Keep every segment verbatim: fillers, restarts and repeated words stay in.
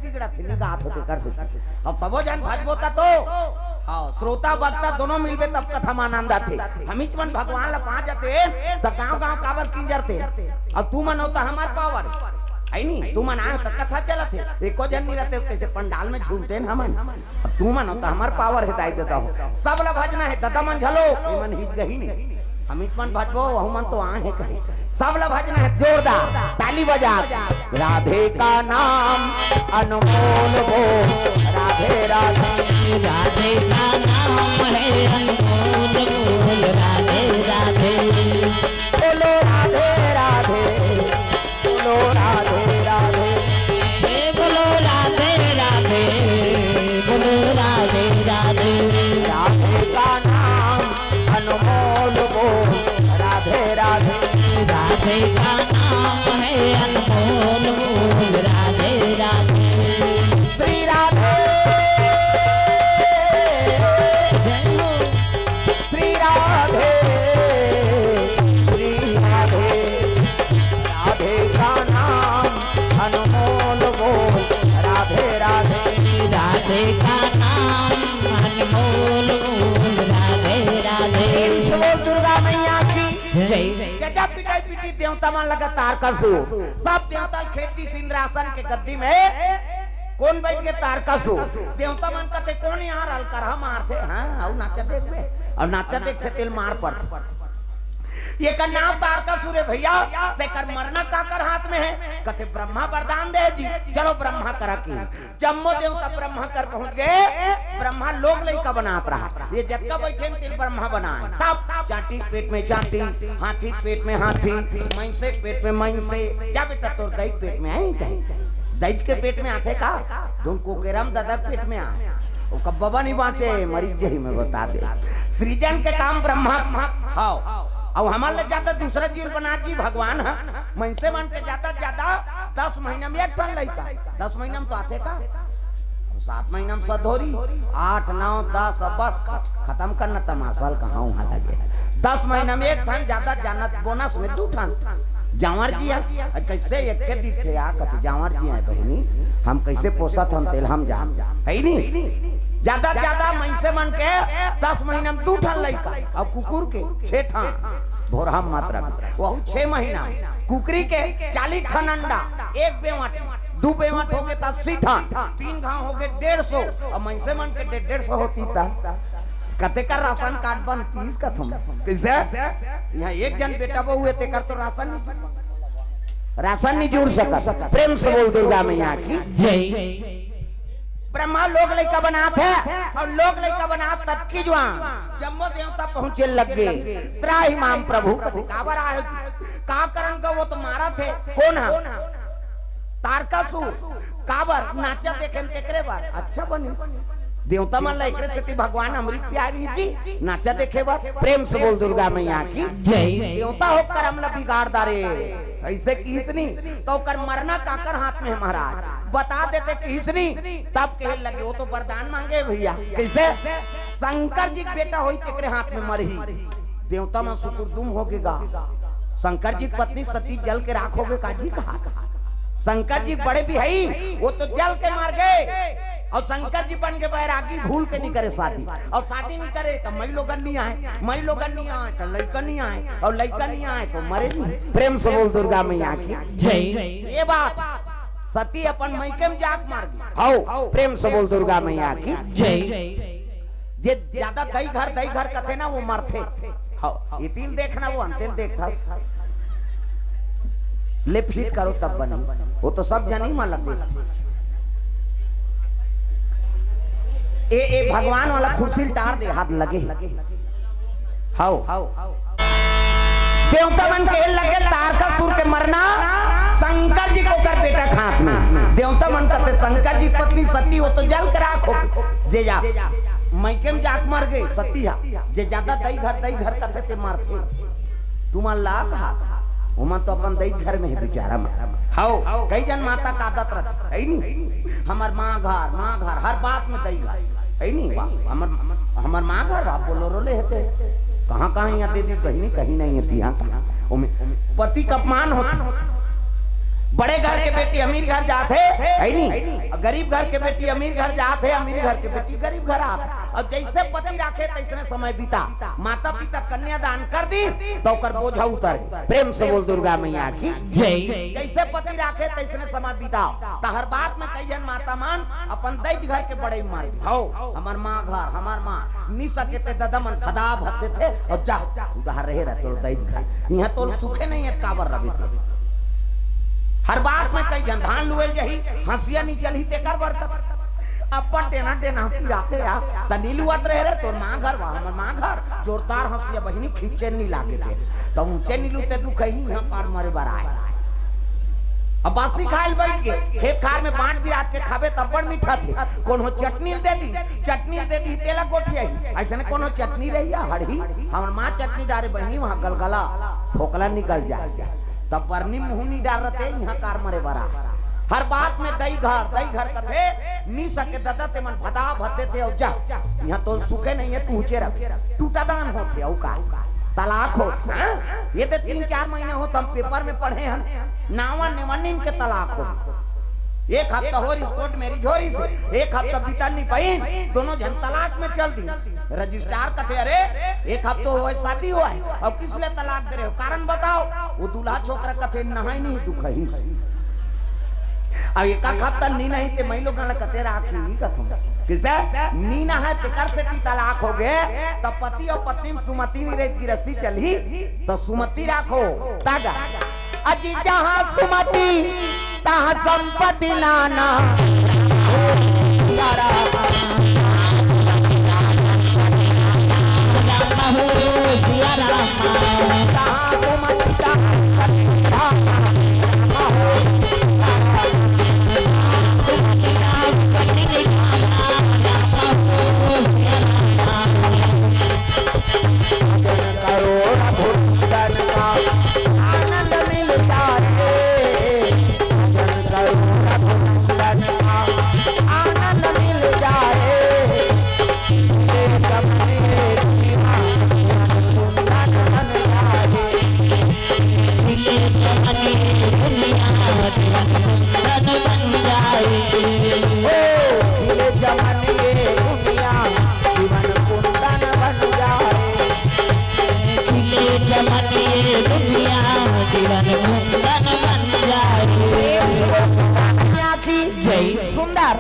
बिगड़त हे, निगाहत होथे कर से। अब सबो झन भजबो त तो, हाँ, श्रोता वक्ता दोनों मिलबे तब कथा म आनंद आथे। हमीच मन भगवान ला पा जाते, त गांव गांव काबर किंजरते? अब तुमन हो त हमर पावर हे, हे नी? तुमन आए हो त कथा चलत हे, एको झन नहीं रहते, कैसे पंडाल में झूमते हैं हमन? अब तुमन हो त हमर पावर हे, दाई ददा हो। सब ला भजना हे, ददा मन झलो, एमन हिच गही नहीं। हमीच मन भजबो, वहू मन तो आए हे कहे। सब ला भजना हे, जोरदार ताली बजा। राधे का नाम अनमोल वो, राधे राधे। राधे का नाम है अनमोल बोल, राधे राधे। बोलो राधे राधे, बोलो राधे राधे। हे बोलो राधे राधे, बोलो राधे राधे। राधे का नाम अनमोल बोल, राधे राधे। राधे का नाम है अनमोल बोल, राधे राधे। श्री राधे, जय हो। श्री राधे, श्री राधे। राधे का नाम अनमोल बोल, राधे राधे। राधे का नाम अनमोल बोल, राधे राधे। प्रेम से बोल दुर्गा मैया की जय। गजब पिटाई पीटी देवता मन लगा तारकासुर। सब देवता खेत दिस इंद्रासन के गद्दी में कोन बइठ गे? तारकासुर। देवता मन कथे, "कोन यहाँ अलकरहा मारथे?" हाँ, अउ नाचा देखबे। अउ नाचा देखथे तेला मार पड़थे। एकर नाम तारकासुर हे भइया, तेकर मरना काकर हाथ में हे? कथे, "ब्रह्मा वरदान दे जी, चलो ब्रह्मा करा के।" जम्मो देवता ब्रह्मा कर पहुंच गे। ब्रह्मा लोग लइका बनात रहा, ये जतका बइठे तेला ब्रह्मा बनाए। तब चांटी के पेट में चांटी, हाथी के पेट में हाथी, मइनसे के पेट में मइनसे। जा बेटा, तोर दई के पेट में आए कहे? दई के पेट में आथे का? धुन कोकेराम ददा के पेट में आए। वो कब्बा नहीं बांचे, मरी जही में बता दे। सृजन के काम ब्रह्मा के। हव। अउ हमर ले जादा दूसरा जीव बना जी भगवान ह। मइनसे मन के जादा जादा दस महीना में एक ठन लइका। दस महीना में तो आथे का? अब सात महीना में सधोरी, आठ, नौ, दस, अब बस ख-, खतम करना तमाशा ल कहाँ उहाँ लगे। दस महीना में एक ठन, जादा जाना त बोनस में दू ठन। जांवर जी हे, अ, कैसे एक के दिखे आ, कथे जांवर जी हे बहिनी, हम कैसे पोसत हन तेला हम जान, हे नी? जादा जादा मइनसे मन के दस महीना में दू ठन लइका, अउ कुकुर के छे ठन, भोरहा मात्रा में, वहू छे महीना में। कुकरी के चालीस ठन अंडा, एक बेवट, दू बेवट होगे त अस्सी ठन, तीन घांव होगे डेढ़ सौ, अउ मइनसे मन के डेढ़, डेढ़ सौ होती त कतेक राशन कार्ड बनतीस कथम। कइसे? इहाँ एक झन बेटा बहू हे, तेकर तो राशन नहीं, राशन नहीं जुड़ सकत। प्रेम से बोल दुर्गा मैया की जय। ब्रह्मा लोग लइका बनात हे अउ लोग लइका बनात ततकी जुवार जम्मो देवता पहुंचे लग गे। त्राहि माम प्रभु, कथे काबर आए हो जी? का करन का वो तो मारत हे? कोन ह? तारकासुर। काबर? नाचा देखेन तेकरे बर। अच्छा बनिस। देवता मन ला एकरे सेती भगवान अमृत पियारी जी, नाचा देखे बर। प्रेम से बोल दुर्गा मैया की जय। देवता हो करम ला बिगाड़ डारे। अइसे किहिस नी, त ओकर मरना काकर हाथ में हे महाराज? बता देते किहिस नी, तब कहे लगे, वो तो वरदान मांगे भइया। कइसे? शंकर जी के बेटा होही तेकरे हाथ में मरही। देवता मन सुकुरदुम होगे गा। शंकर जी के पत्नी सती जल के राख होगे का जी कहा? शंकर जी के बड़े बिहाई, वो तो जल के मर गे। अउ शंकर जी बन गे बैरागी, भूल के नहीं करे शादी। अउ शादी नहीं करे त मई लोगन नहीं आए, मई लोगन नहीं आए त लइका नहीं आए, अउ लइका नहीं आए त मरे नहीं। प्रेम से बोल दुर्गा मैया की जय। ये बात सती अपन मइके में जाके मर गे। हव, प्रेम से बोल दुर्गा मैया की जय। जे जादा दई घर, दई घर कथे ना, वो मरथे। हव, इतिल देखना, वो अंतिल देखथस। ले फिट करो तब बनी। वो तो सब जनी मन ला देखथे। ए, ए भगवान वाला कुर्सी ल टार दे, हाथ लगे। हव। देवता मन कहे लगे, तारकासुर के मरना शंकर जी के ओकर बेटा के हाथ में। देवता मन कथे, शंकर जी के पत्नी सती, वो तो जल के राख हो गे। जे जा, मइके में जाके मर गे सती हा। जे जादा दई घर, दई घर कथे ते मरथे। तुमन ला कहा, ओमन तो अपन दई घर में हे बिचारा मन। हव, कई झन माता के आदत रथे, हे नी? हमर माँ घर, माँ घर, हर बात में दई घर, हे नी? वाह, हमर, हमर माँ घर, वाह, बोलोरो ले हे ते। कहाँ, कहाँ इहाँ दे दी बहिनी, कहीं नहीं हे, इहाँ कहाँ? ओमे पति के अपमान होथे। बड़े घर के बेटी अमीर घर जात हे, है नी? गरीब घर के बेटी अमीर घर जात हे, अमीर घर के बेटी गरीब घर आत हे। अब जइसे पति राखे तइसने समय बिता। माता पिता कन्यादान कर दिस त ओकर बोझा उतर गे। प्रेम से बोल दुर्गा मैया की जय। जइसे पति राखे तइसने समय बिताव। त हर बात में कई झन माता मन अपन दई घर के बड़ई मार दी। हव, हमर माँ घर, हमर माँ, नि सके ते ददा मन भदा भद देथे अउ जा, उधार रहे रह तोर दई घर। इहाँ तोर सुखे नइ हे, काबर रबे ते? हर बात में कई झन धान लुएल जही, हँसिया नि चलही तेकर बरकत। अपन डेना डेना पिराथे या, त नि लुवत रहे रे, तोर माँ घर वा, हमर माँ घर, जोरदार हँसिया बहिनी खींचे नि लागे ते। त ऊँचे नि लुते दुख ही, इहाँ पार मरे बर आए। अब बासी खाए ल बइठ गे, खेत खार में बाँट बिरात के खाबे त अब्बड़ मीठा थे। कोनो चटनी ल दे दी, चटनी ल दे दी, तेला गोठियाही। अइसने कोनो चटनी रही या हड़ही, हमर माँ चटनी डारे बहिनी, वहाँ गलगला, फोकला निकल जाए। तब बरनी मुँह नि डार रहते, इहाँ कार मरे बर आए। हर बात में दई घर, दई घर कथे, नि सके ददा ते मन भदा भद देथे अउ जा। इहाँ तोर सुखे नइ हे, तू ऊँचे रह। टूटा दान होथे अउ का? तलाक होथे, हाँ? ये ते तीन चार महीना होत हम पेपर में पढ़े हन, नावा नेवनिन के तलाक हो। एक हफ्ता होरिस कोर्ट मैरिज होरिस, एक हफ्ता बिता नि पाइन, दोनों झन तलाक में चल दी। रजिस्ट्रार कथे, "अरे, एक हफ्ता होए शादी होए, अउ किस ले तलाक दे रहे हो? कारण बताओ।" वो दूल्हा छोकरा कथे, "नहाय नहीं दुखही।" अब एक हफ्ता नि नहाय ते मई लोग कथे राखी कथों। किसे? नि नहाय तेकर सेती तलाक हो गे, त पति अउ पत्नी में सुमति नि रहे, गिरस्ती चलही, त सुमति राखो, तागा। अजी जहाँ सुमति, तहाँ संपत्ति नाना। करो रघुनंदन का आनंद मिल जाए, भजन करो रघुनंदन का आनंद मिल जाए। ये जब ये दुनिया कुंदन बन जाए। खिले जवन ये दुनिया जीवन कुंदन बन जाए। ओ, खिले जवन ये दुनिया जीवन कुंदन बन जाए। खिले जवन ये दुनिया जीवन कुंदन बन जाए। दुनिया की जय। सुंदर।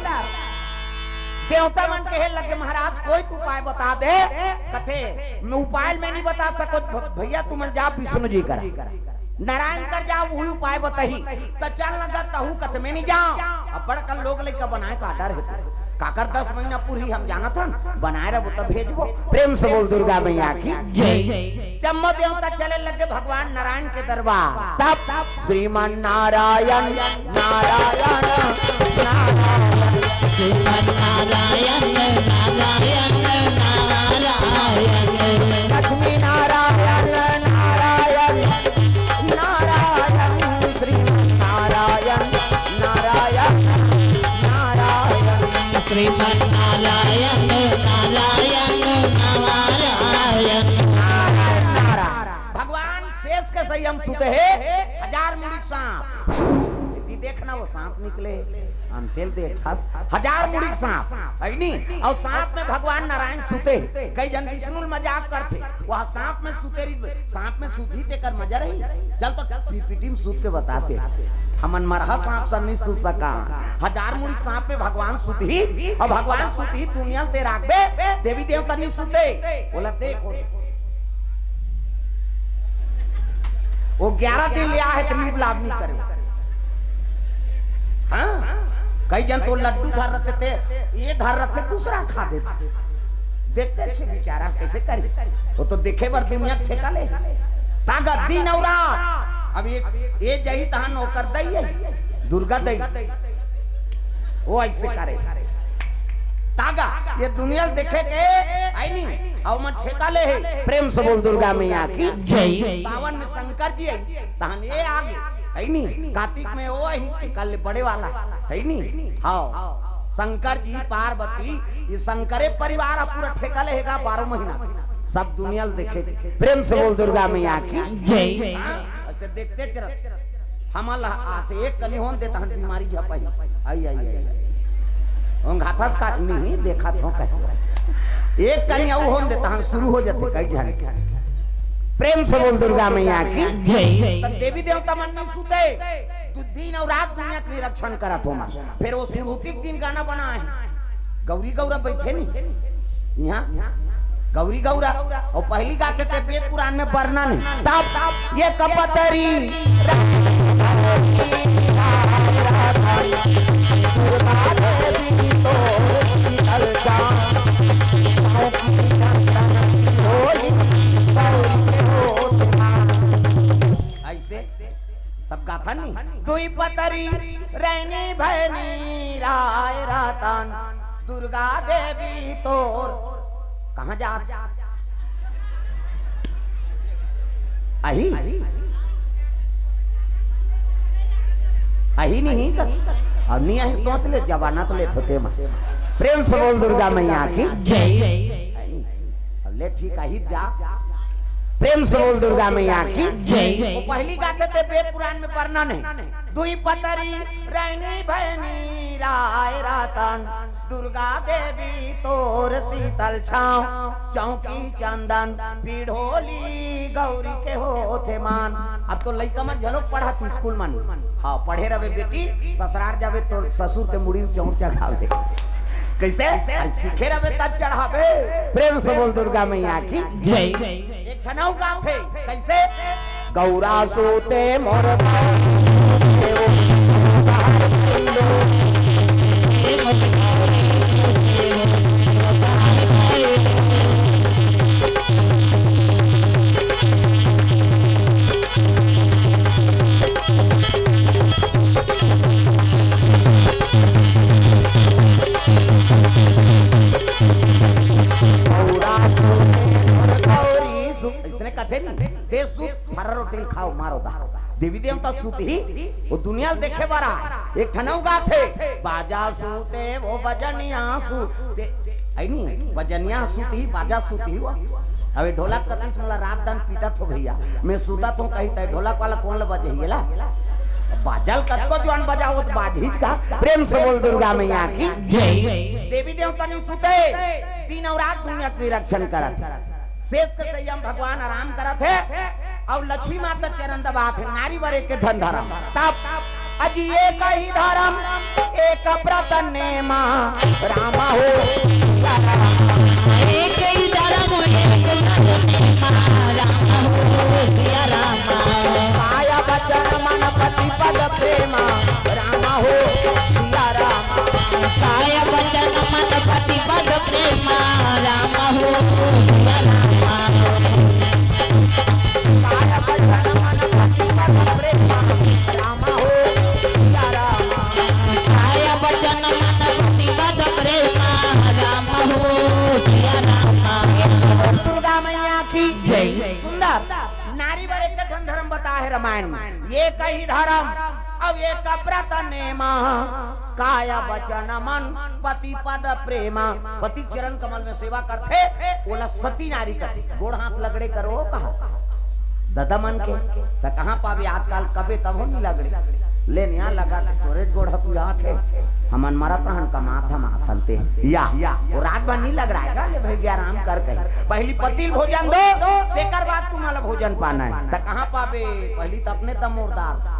देवता मन कहे लगे, "महाराज, कोई तो उपाय बता दे।" कथे, "मैं उपाय मैं नहीं बता सको भ-, भैया, तुमन जा विष्णु जी करा, नारायण कर जाओ, वही उपाय बताही।" त चल लगा तहू कथे, "मैं नहीं जाओ।" अब बड़कन लोग लइका बनाए का डर हे, काकर दस महीना पूरी हम जानत हन, बनाए रहबो त भेजबो। प्रेम से बोल दुर्गा मैया की जय। जम्मो देवता चले लगे भगवान नारायण के दरबार। तब श्रीमन नारायण, नारायण, नारायण। श्रीमन नारायण, नारायण, नारायण। लक्ष्मी नारायण, नारायण, नारायण। श्रीमन नारायण, नारायण, नारायण। श्रीमन नारायण, नारायण, नारायण। नारायण, नारायण। भगवान शेष के सही हम सुते हे, हजार मुड़ी के सांप। यदि देखना वो सांप निकले, अंतेल देखथस, हजार मुड़ी के सांप, है नी? अउ सांप में भगवान नारायण सुते हे। कई झन विष्णु ल मजाक करथे, वह सांप में सुते रही, सांप में सुतही तेकर मजा रही। चल तो पीपीटी में सुत के बताते, हमन मरहा सांप सन नहीं सुत सका। हजार मुड़ी के सांप में भगवान सुतही, अउ भगवान सुतही दुनिया ल ते राखबे, देवी देवता नहीं सुते। बोला देखो, वो ग्यारह दिन ले आहे त नीब लाभ नहीं करे। हाँ, कई झन तो लड्डू धर रहते थे, ये धर रहते, दूसरा खा देते। देखते अच्छे बेचारा कैसे करी, वो तो देखे बर दुनिया ठेका ले। तागा दिन अउ रात, अब ये, ये जही तहन ओकर दई है, दुर्गा दई। वो ऐसे करे। तागा, ये दुनिया ल देखे के, आई नी, अउ मन ठेका ले हे। प्रेम से बोल दुर्गा मैया की जय। सावन में शंकर जी आई, तहन ये आगे, है नी? कार्तिक में वो आई, कल बड़े वाला, है नी? हाँ, शंकर जी, पार्वती, ये शंकरे परिवार ह पूरा ठेका ले हे गा बारह महीना के। सब दुनिया ल देखे के। प्रेम से बोल दुर्गा मैया की जय। हाँ, ऐसे देखते चलत। हमन ला आथे, एक कनी होन दे तहन बीमारी झपही। आई, आई, आई, आई। ओंघाथस का नहीं, देखत हो कहीं। एक कनी अउ होन दे तहन शुरू हो जाथे कई झन। प्रेम से बोल दुर्गा मैया की जय। त देवी देवता मन नहीं सुते, दु-, दिन अउ रात दुनिया के निरीक्षण करत हो मन। फिर वो सुरहुती के दिन गाना बना है, गौरी गौरा बैठे नहीं यहाँ, गौरी गौरा। अउ पहिली गाथे ते वेद पुराण में वर्णन है। तब ये कपतरी ऐसे सब गाथा नहीं। दुई पतरी रैनी भैनी राय रतन दुर्गा देवी तोर। कहाँ जात? अही, अही नहीं कत। अउ नहीं अही सोच ले, जमाना तो लेत होते मा। प्रेम से बोल दुर्गा मैया की जय। अब ले ठीक अही जा। प्रेम से बोल दुर्गा मैया की जय। वो पहिली गाथे ते वेद पुराण में वर्णन है। दुई पतरी रैनी भैनी राय रतन दुर्गा देवी तोर शीतल छाँव, चौकी चंदन पिढ़ोली गौरी के होथे मान। अब तो लइका मन झलोक पढ़त स्कूल मन। हाँ, पढ़े रवे बेटी, ससुरार जावे तो ससुर के मुड़ी में चौंक चढ़ावे। कैसे? अरे सीखे रवे तब चढ़ावे। प्रेम से बोल दुर्गा मैया की जय। एक ठन अउ गाथे, कैसे? गौरा सूते मोर गौरा सूते मोर गौरी सू-, इसने कथे नहीं, दे सूत, फरा रोटी ल खाओ, मारो दा। देवी देवता सूत ही, वो दुनिया ल देखे बर आए। एक ठन अउ गाथे, बाजा सूते वो बजनिया सूते। आई नहीं, बजनिया सूत ही, बाजा सूत ही वो। अबे ढोलक कतिस मोला रात दन पीटत हो भैया, मैं सूतत हो कही तय ढोलक वाला कोन ल बजही ला? बाजा ल कतको जुआन बजावत बाजही का। प्रेम से बोल दुर्गा मैया की जय। देवी देवता नहीं सुते, दिन अउ रात दुनिया के निरीक्षण करत। सेज के संयम भगवान आराम करत हे अउ लक्ष्मी माता चरण दबात हे। नारी बर एक धन धरम। तब अजी एक ही धरम, एक व्रत नेमा, राम हो सिया राम। एक ही धरम, एक व्रत नेमा, राम हो सिया राम। काय वचन मन पति पद प्रेमा, राम हो सिया राम। काय वचन मन पति पद प्रेमा, राम हो सिया राम। काय वचन मन पति पद प्रेमा, राम हो सिया राम। काय वचन मन पति पद प्रेमा, राम हो सिया राम। दुर्गा मैया की जय। सुंदर नारी बर एक ठन धरम बताए हे रामायण में, एक ही धरम अउ एक व्रत नेमा, काय वचन मन पति पद प्रेमा। पति चरण कमल में सेवा करथे, ओला सती नारी कथे। गोड़ हाथ लगड़े करो कहा ददा मन के, त कहाँ पाबे आजकल, कबे तब हो नहीं लगड़े। ले निया लगा के तोरे गोड़ हाथ पिरात हे, हमन मरत रहन कमात धमात हनते। या, वो रात भर नहीं लगड़ाएगा, ले भैया आराम कर कही। पहली पति ल भोजन दो, तेकर बाद तुम्हारा भोजन पाना है। त कहाँ पाबे, पहली त अपने त मोरदार था।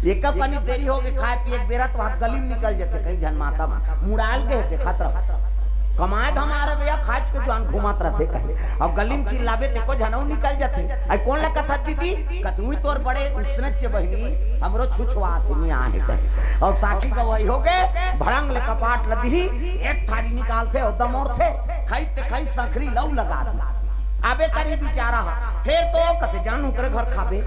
एक कनी देरी हो गई, खाए पिए के बेरा तो हाथ गली में निकल जाते, कई झन माता मन मुड़ाल गए देखत रहो। कमाए धमाए रहे भैया, खाए के जुआन घूमत रहते कहीं। अब गली में चिल्लाबे ते को झनऊ निकल जाते। आई कोन ला कथत दीदी? कतुई तोर बड़े उसने चे बहिनी, हमरो छुछुआत हे, नहीं आहे कहीं। अउ साखी गवाही हो गए, भड़ंग ले कपाट ल दिही, एक थारी निकालथे अउ दमोरथे, खाई ते खाई संखरी लऊ लगा दी। आबे करी बिचारा ह, फेर तो कथे जानू करे घर खाबे,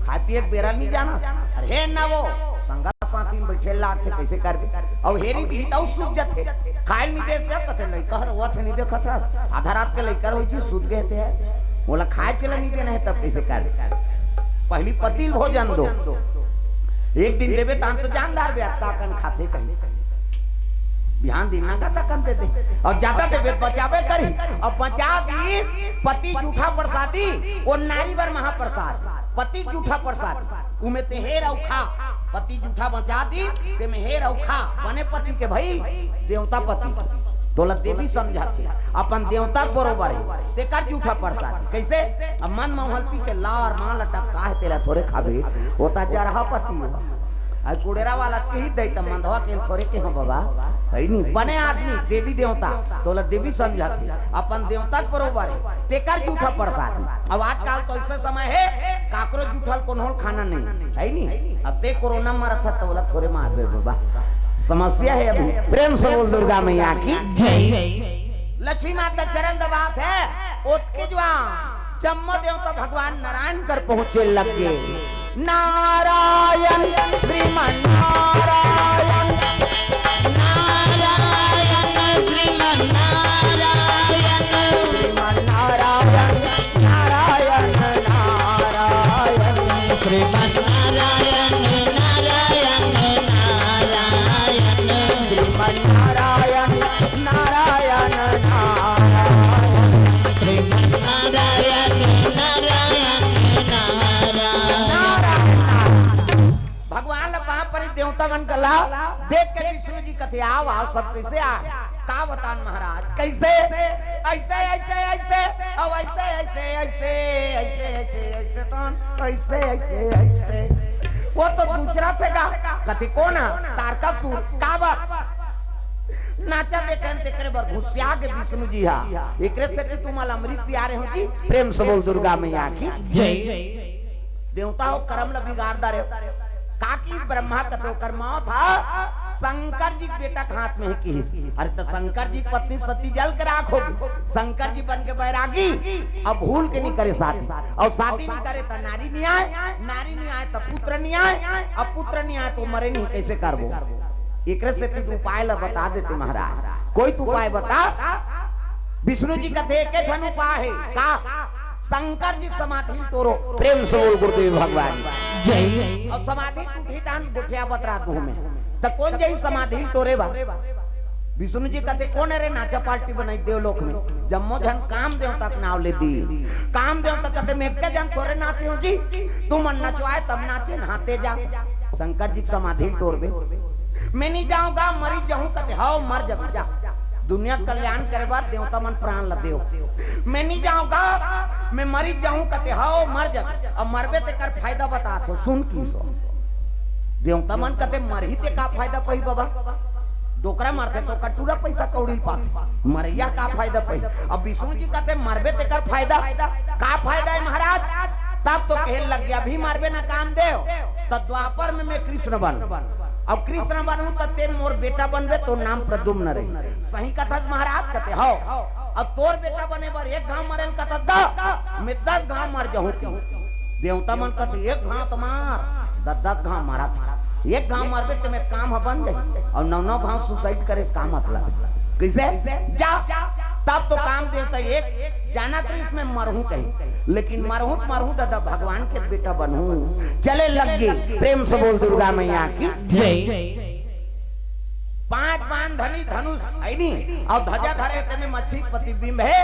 खाए पिए के बेरा नहीं जाना। अरे हे ना वो, संगा साथी में बैठे लागथे, कैसे करबे? अउ हेरी दिही तउ सूत जथे। खाए नहीं दे से कथे लइका हर वथ नहीं देखत हस। आधा रात के लइका रहो जी सूत गए थे। बोला खाए चला नहीं देना है तब कैसे करबे? पहली पति ल भोजन दो। एक दिन देबे तान तो जानदार बे अतका कन खाथे कहीं। बिहान दिन ना गाता कन दे दे। अउ ज्यादा देबे त बचाबे करी। अउ बचा दी पति जूठा प्रसादी, वो नारी बर महाप्रसाद। पति जूठा प्रसाद, उमे ते हेर अउ खा। पति जूठा बचा दी, तेमे हेर अउ खा। बने पति के भई, देवता पति के। तोला देवी समझाथे, अपन देवता के बरोबर हे, तेकर जूठा प्रसाद। कइसे? अब मन म हल्पी के लार मां लटक का हे, तेला थोरे खाबे, ओ त जरहा पति हुआ। अउ कुड़ेरा वाला कही दई त मंदवा के थोरे के हो बाबा, है नी? बने आदमी, देवी देवता, तोला देवी समझाथे, अपन देवता के बरोबर हे, तेकर जूठा प्रसाद। अब आजकल तो अइसे समय हे, काकरो जूठल कोनो ल खाना नहीं, है नी? अब ते कोरोना मरत ह, तोला थोरे मारबे बाबा, समस्या हे अभी। प्रेम से बोल दुर्गा मैया की जय। लक्ष्मी माता चरण दबात हे, ओतके जुआर जम्मो देवता भगवान नारायण कर पहुंचे लग गे। नारायण श्रीमन नारायण, नारायण श्रीमन नारायण, श्रीमन नारायण, नारायण नारायण, श्रीमन नारायण, नारायण नारायण, श्रीमन नारायण, नारायण नारायण, श्रीमन नारायण, नारायण नारायण। भगवान ल पांव परी, देवता मन कला देख के विष्णु जी कथे, "आव, आव, सब कइसे आय?" का बतान महाराज, कइसे? अइसे, अइसे, अइसे, अउ अइसे, अइसे, अइसे, अइसे, अइसे, अइसे, तन, अइसे, अइसे, अइसे। ओ तो दूसरा थे का? कथे, "कोन ह?" "तारकासुर।" "का बात?" "नाचा देखेन तेकरे बर घुसिया गे विष्णु जी हा। एकरे सेती तुमन ल अमृत पिया रहे हों जी।" प्रेम से बोल दुर्गा मैया की जय। देवता हो करम ल बिगाड़ डारे। का कि ब्रह्मा कथे ओकर मौत ह शंकर जी के बेटा के हाथ में हे किहिस। अरे त शंकर जी के पत्नी सती जल के राख होगे। शंकर जी बन के बैरागी, अब भूल के नहीं करे शादी। अउ शादी नहीं करे त नारी नहीं आय, नारी नहीं आय त पुत्र नहीं आय, अब पुत्र नहीं आय त मरे नहीं, कइसे करबो? एकरे सेती उपाय ल बता देते महाराज। कोई तो उपाय बता। विष्णु जी कथे, "एके ठन उपाय हे।" का? "शंकर जी के समाधि ल टोरो।" प्रेम से बोल गुरुदेव भगवान जय। अउ समाधि टूटही तहन गोठिया बतरा दूहूं मैं। त कोन जाही समाधि ल टोरे बर? विष्णु जी कथे, "कोन हे रे नाचा पार्टी बनाई देवलोक में?" जम्मो झन काम देवता के नाव ले दी। काम देवता कथे, "मैं एके झन थोरे नाचे हों जी, तुमन नचवाय तब नाचे, नहाते जा।" शंकर जी के समाधि ल टोरबे। "मैं नहीं जांव गा, मरी जाहूं।" कथे, "हव, मर जाबे, जा।" दुनिया के कल्याण करे बर देवता मन प्राण ल देव। "मैं नहीं जांव गा, मैं मरी जाहूं।" कथे, "हव, मर जाबे।" अब मरबे तेकर फायदा बतात हों, सुन किहिस। देवता मन कथे, "मरही ते का फायदा पही बाबा? डोकरा मरथे त ओकर टूरा पइसा कौड़ी ल पाथे, मरइया का फायदा पही?" अब विष्णु जी कथे, "मरबे तेकर फायदा।" "का फायदा हे महाराज?" तब तो कहे लग गे, "अभी मरबे ना कामदेव, त द्वापर में मैं कृष्ण बनहूं। अब कृष्ण बनहूं त ते मोर बेटा बनबे, तोर नाम प्रद्युम्न रही।" "सही कथस महाराज?" कथे, "हव।" "अब तोर बेटा बने बर एक घांव मरे ल कथस गा, मैं दस घांव मर जाहूं।" देवता मन कथे, "एक घांव त मार, दस दस घांव मारत हस। एक घांव मरबे ते में काम ह बन जाही, अउ नौ नौ घांव suicide करे से का मतलब हे?" कइसे? जा, तब तो काम देवता एक जानत रहिस मैं मरहूं कही, लेकिन मरहूं त मरहूं दादा, भगवान के बेटा बनहूं। चले लग गे। प्रेम से बोल दुर्गा मैया की जय। पांच बाण धनी धनुष हे नी, अउ ध्वजा धरे तेमे मछली प्रतिबिंब हे,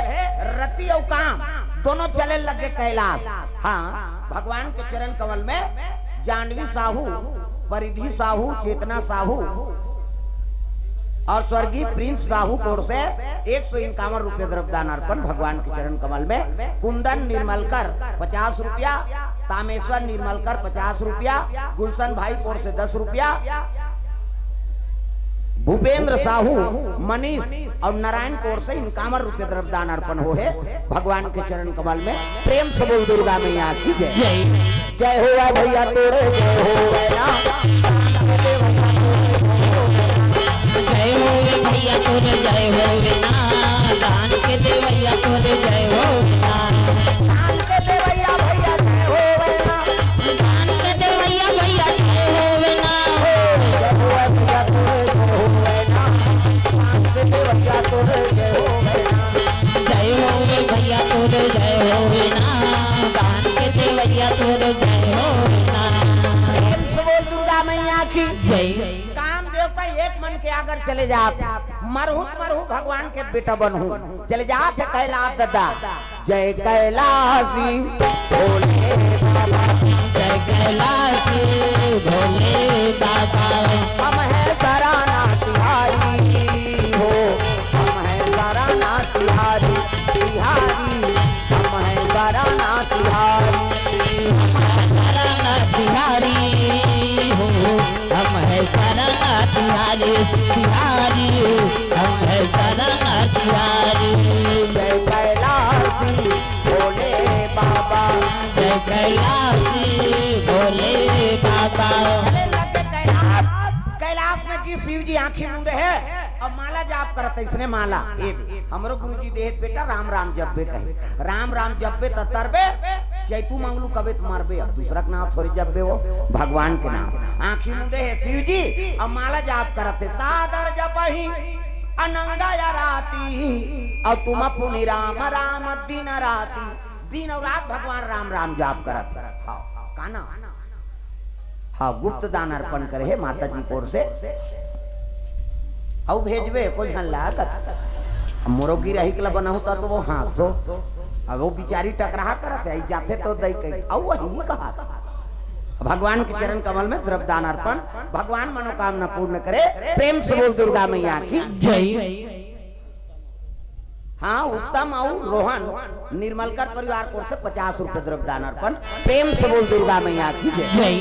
रति अउ काम दोनों चले लग गे कैलाश। हां, भगवान के चरण कमल में जाह्नवी साहू, परिधि साहू, चेतना साहू अउ स्वर्गीय प्रिंस साहू की ओर से एक सौ इक्यावन रुपया द्रव्य दान अर्पण भगवान के चरण कमल में। कुंदन निर्मलकर पचास रुपया, तामेश्वर निर्मलकर पचास रुपया, गुलशन भाई की ओर से दस रुपया, भूपेंद्र साहू, मनीष अउ नारायण की ओर से इक्यावन रुपया द्रव्य दान अर्पण होहे भगवान के चरण कमल में। प्रेम से बोल दुर्गा मैया की जय। जय। जय होवय भैया तोरे, जय होवय ना। जय होवे भैया तोरे, जय होवे ना। दान के देवैया तोरे, जय होवे ना। दान के देवैया भैया, जय होवे ना। दान के देवैया भैया, जय होवे ना। जय होवे भैया तोरे, जय होवे ना। दान के देवैया तोरे, जय होवे ना। जय होवे भैया तोरे, जय होवे ना। दान के देवैया तोरे, जय होवे ना। प्रेम से बोल दुर्गा मैया की जय। कामदेव का एक मन के अगर चले जात, मरहूं त मरहूं भगवान के बेटा बनहूं, चले जात हे कैलाश दादा। जय कैलाशी भोले। जय कैलाशी भोले बाबा। हम हैं सराना तिहारी हो, हम हैं सराना तिहारी, तिहारी, हम हैं सराना तिहारी। हम हैं सराना तिहारी हो, हम हैं सराना तिहारी, तिहारी, हम हैं सराना तिहारी। जय कैलाशी भोले बाबा। जय कैलाशी भोले बाबा। अरे लगे कैलाश, कैलाश में की शिव जी आंखी मूंदे है, अब माला जाप करत है, इसने माला, ये दे। हमरो गुरुजी देहत बेटा राम राम जब्बे कहे, राम राम जब्बे त तरबे, चैतू मंगलू कबे त मरबे, अब दूसरा के नाम थोड़ी जब्बे हो, भगवान के नाम। आंखी मूंदे है शिव जी, अब माला जाप करत है, सादर जपही अनंगा या राती, और तुम पुनि राम राम दिन राती। दिन और रात भगवान राम राम जाप करत हे। हाँ, काना? हाँ, गुप्त दान अर्पण करे हे माता जी की ओर से। अउ भेजबे, कोई झन लागत। अब मोरोगी रही के ला बनाहूं त तो वो हाँस दो। अब वो बिचारी टकराहा करत हे, आई जाथे तो दई कही। अउ वही कहा, भगवान के चरण कमल में द्रव्य दान अर्पण, भगवान मनोकामना पूर्ण करे। प्रेम से बोल दुर्गा मैया की जय। हाँ, उत्तम अउ रोहन निर्मलकर परिवार की ओर से पचास रुपए द्रव्य दान अर्पण। प्रेम से बोल दुर्गा मैया की जय। जय।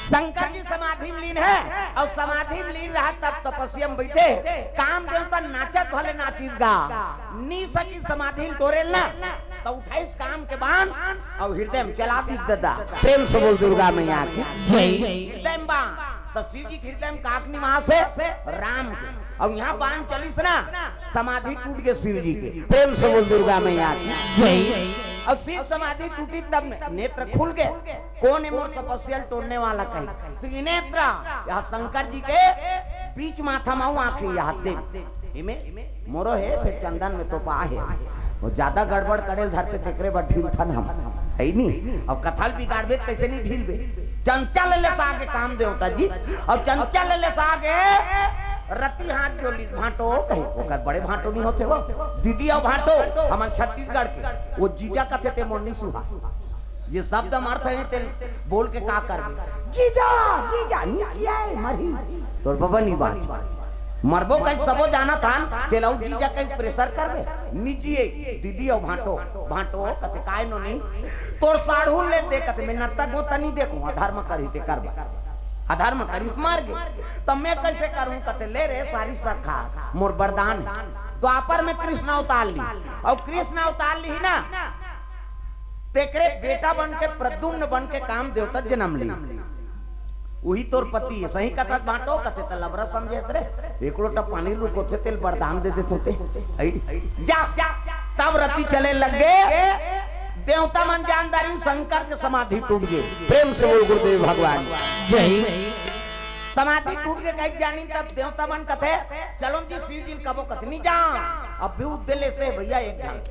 शंकर जी समाधि में लीन हे अउ समाधि में लीन रहा तब तपस्या में बैठे, काम देवता नाचत भले नाचिस गा, नी सकी समाधि में टोरेल ना, त उठाइस काम के बाण अउ हृदय में चला दी ददा। प्रेम से बोल दुर्गा मैया की जय। हृदय में बाण, त शिव जी के हृदय में काक निवास हे? राम के। अउ यहाँ बाण चलिस ना, समाधि टूट गे शिव जी के। प्रेम से बोल दुर्गा मैया की जय। अउ शिव समाधि टूटी तब में नेत्र खुल गे। कोन हे मोर तपस्या ल टोरने वाला कही त्रिनेत्र, यहाँ शंकर जी के बीच माथा माऊ आंखी यहाँ दे। इमे मोरो हे, फिर चंदन में तो पा हे। वो ज्यादा गड़बड़ करे ल धरथे, तेकरे बर ढीलथन हम, हे नी? अब कथा ल बिगाड़बे त कैसे नहीं ढीलबे? चंचल ले सागे काम देवता जी, अब चंचल ले सागे रति हाथ जोली भांटो कहे, ओकर बड़े भांटो नहीं होथे वो, दीदी अउ भांटो, हमन छत्तीसगढ़ के, वो जीजा कथे ते मोर नहीं सुहा। ये शब्द हम अर्थ नहीं तेल बोल के का करबे? जीजा, जीजा, नी जियाए, मरही। तोर बबा नी बात। मरबो कहीं सबो जानत हन, तेला अउ जीजा कहीं pressure करबे? नी जिये, दीदी अउ भांटो, भांटो, कथे काय नोनी? तोर साढ़ू ले दे, कथे मैं नत्ता गोता नी देखूं, अधर्म करही ते करबा। अधर्म करिस मर गे, त मैं कैसे करूं? कथे ले रे सारी सखा, मोर वरदान हे। द्वापर में कृष्ण अवतार ली, अउ कृष्ण अवतार ली ना, तेकरे बेटा बन के, प्रद्युम्न बन के काम देवता जन्म ली। उही तोर पति हे, सही कथा भांटो, कथे त लबरा समझे रे, एक लोटा पानी रुकोथे तेल वरदान दे देथे ते। अई, जा, तब रति चले लग गे, देवता मन जान डारिन शंकर के समाधि टूट गे। प्रेम से बोल गुरुदेव भगवान जय। समाधि टूट गे कहीं जानिन तब देवता मन कथे, चलो जी शिव जी ल कबो कथनी जा, अब भी उद्दे ले से भैया एक झन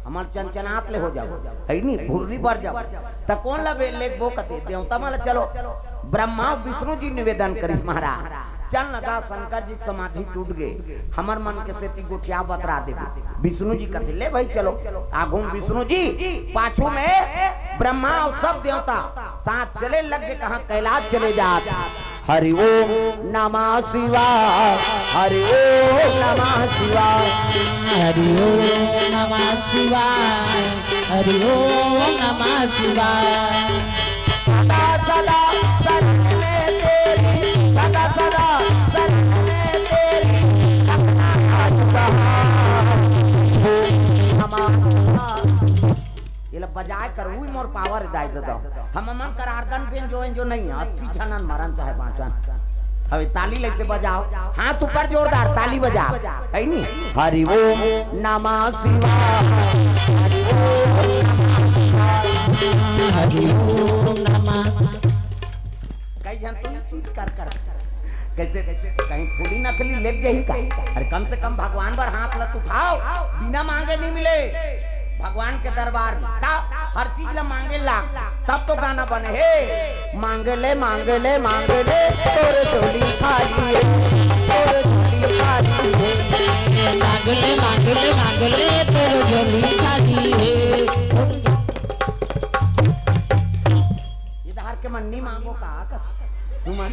हमर चनचनात ले हो जाबो, हे नी, भुर्री बर जाबो। त कोन ला बे-, लेगबो कथे, देवता मन ला चलो। ब्रह्मा अउ विष्णु जी निवेदन करिस महाराज, चल न गा शंकर जी के समाधि टूट गे, हमर मन के सेती गोठिया बतरा देबे। विष्णु जी कथे, ले भाई चलो। आगू में विष्णु जी, पाछू में ब्रह्मा अउ सब देवता साथ चले लग गे, कहाँ कैलाश चले जात। हरि ओम नमः शिवाय, हरि ओम नमः शिवाय। हरि ओम नमः शिवाय, हरि ओम नमः शिवाय। सदा सदा शरण में तेरी, सदा सदा शरण में तेरी, रखना आज कहा। ओम नमः शिवाय। ये ला बजाए कर, उही मोर power दाई दे दो। हम मन कर organ बेंजो एंजो नहीं है, अति छनन मरन चाहे बाँचन। अबे ताली ले से बजाओ, हाथ ऊपर जोरदार ताली बजा, हे नी? हरि ओम नमः शिवाय, हरि ओम नमः शिवाय, हरि ओम नमः। कई झन तो ये चीज कर कर कैसे कहीं फूली नथली लेग जाही का? अरे कम से कम भगवान बर हाथ लत उठाओ, बिना मांगे नहीं मिले भगवान के दरबार में। तब हर चीज ला मांगे लाग, तब तो गाना बने हे। मांगे ले, मांगे ले, मांगे ले, तोर झोली खाली हे, तोर झोली खाली हे। मांगे ले, मांगे ले, मांगे ले, तोर झोली खाली हे। के मन नी मांगो का, का? तुमन,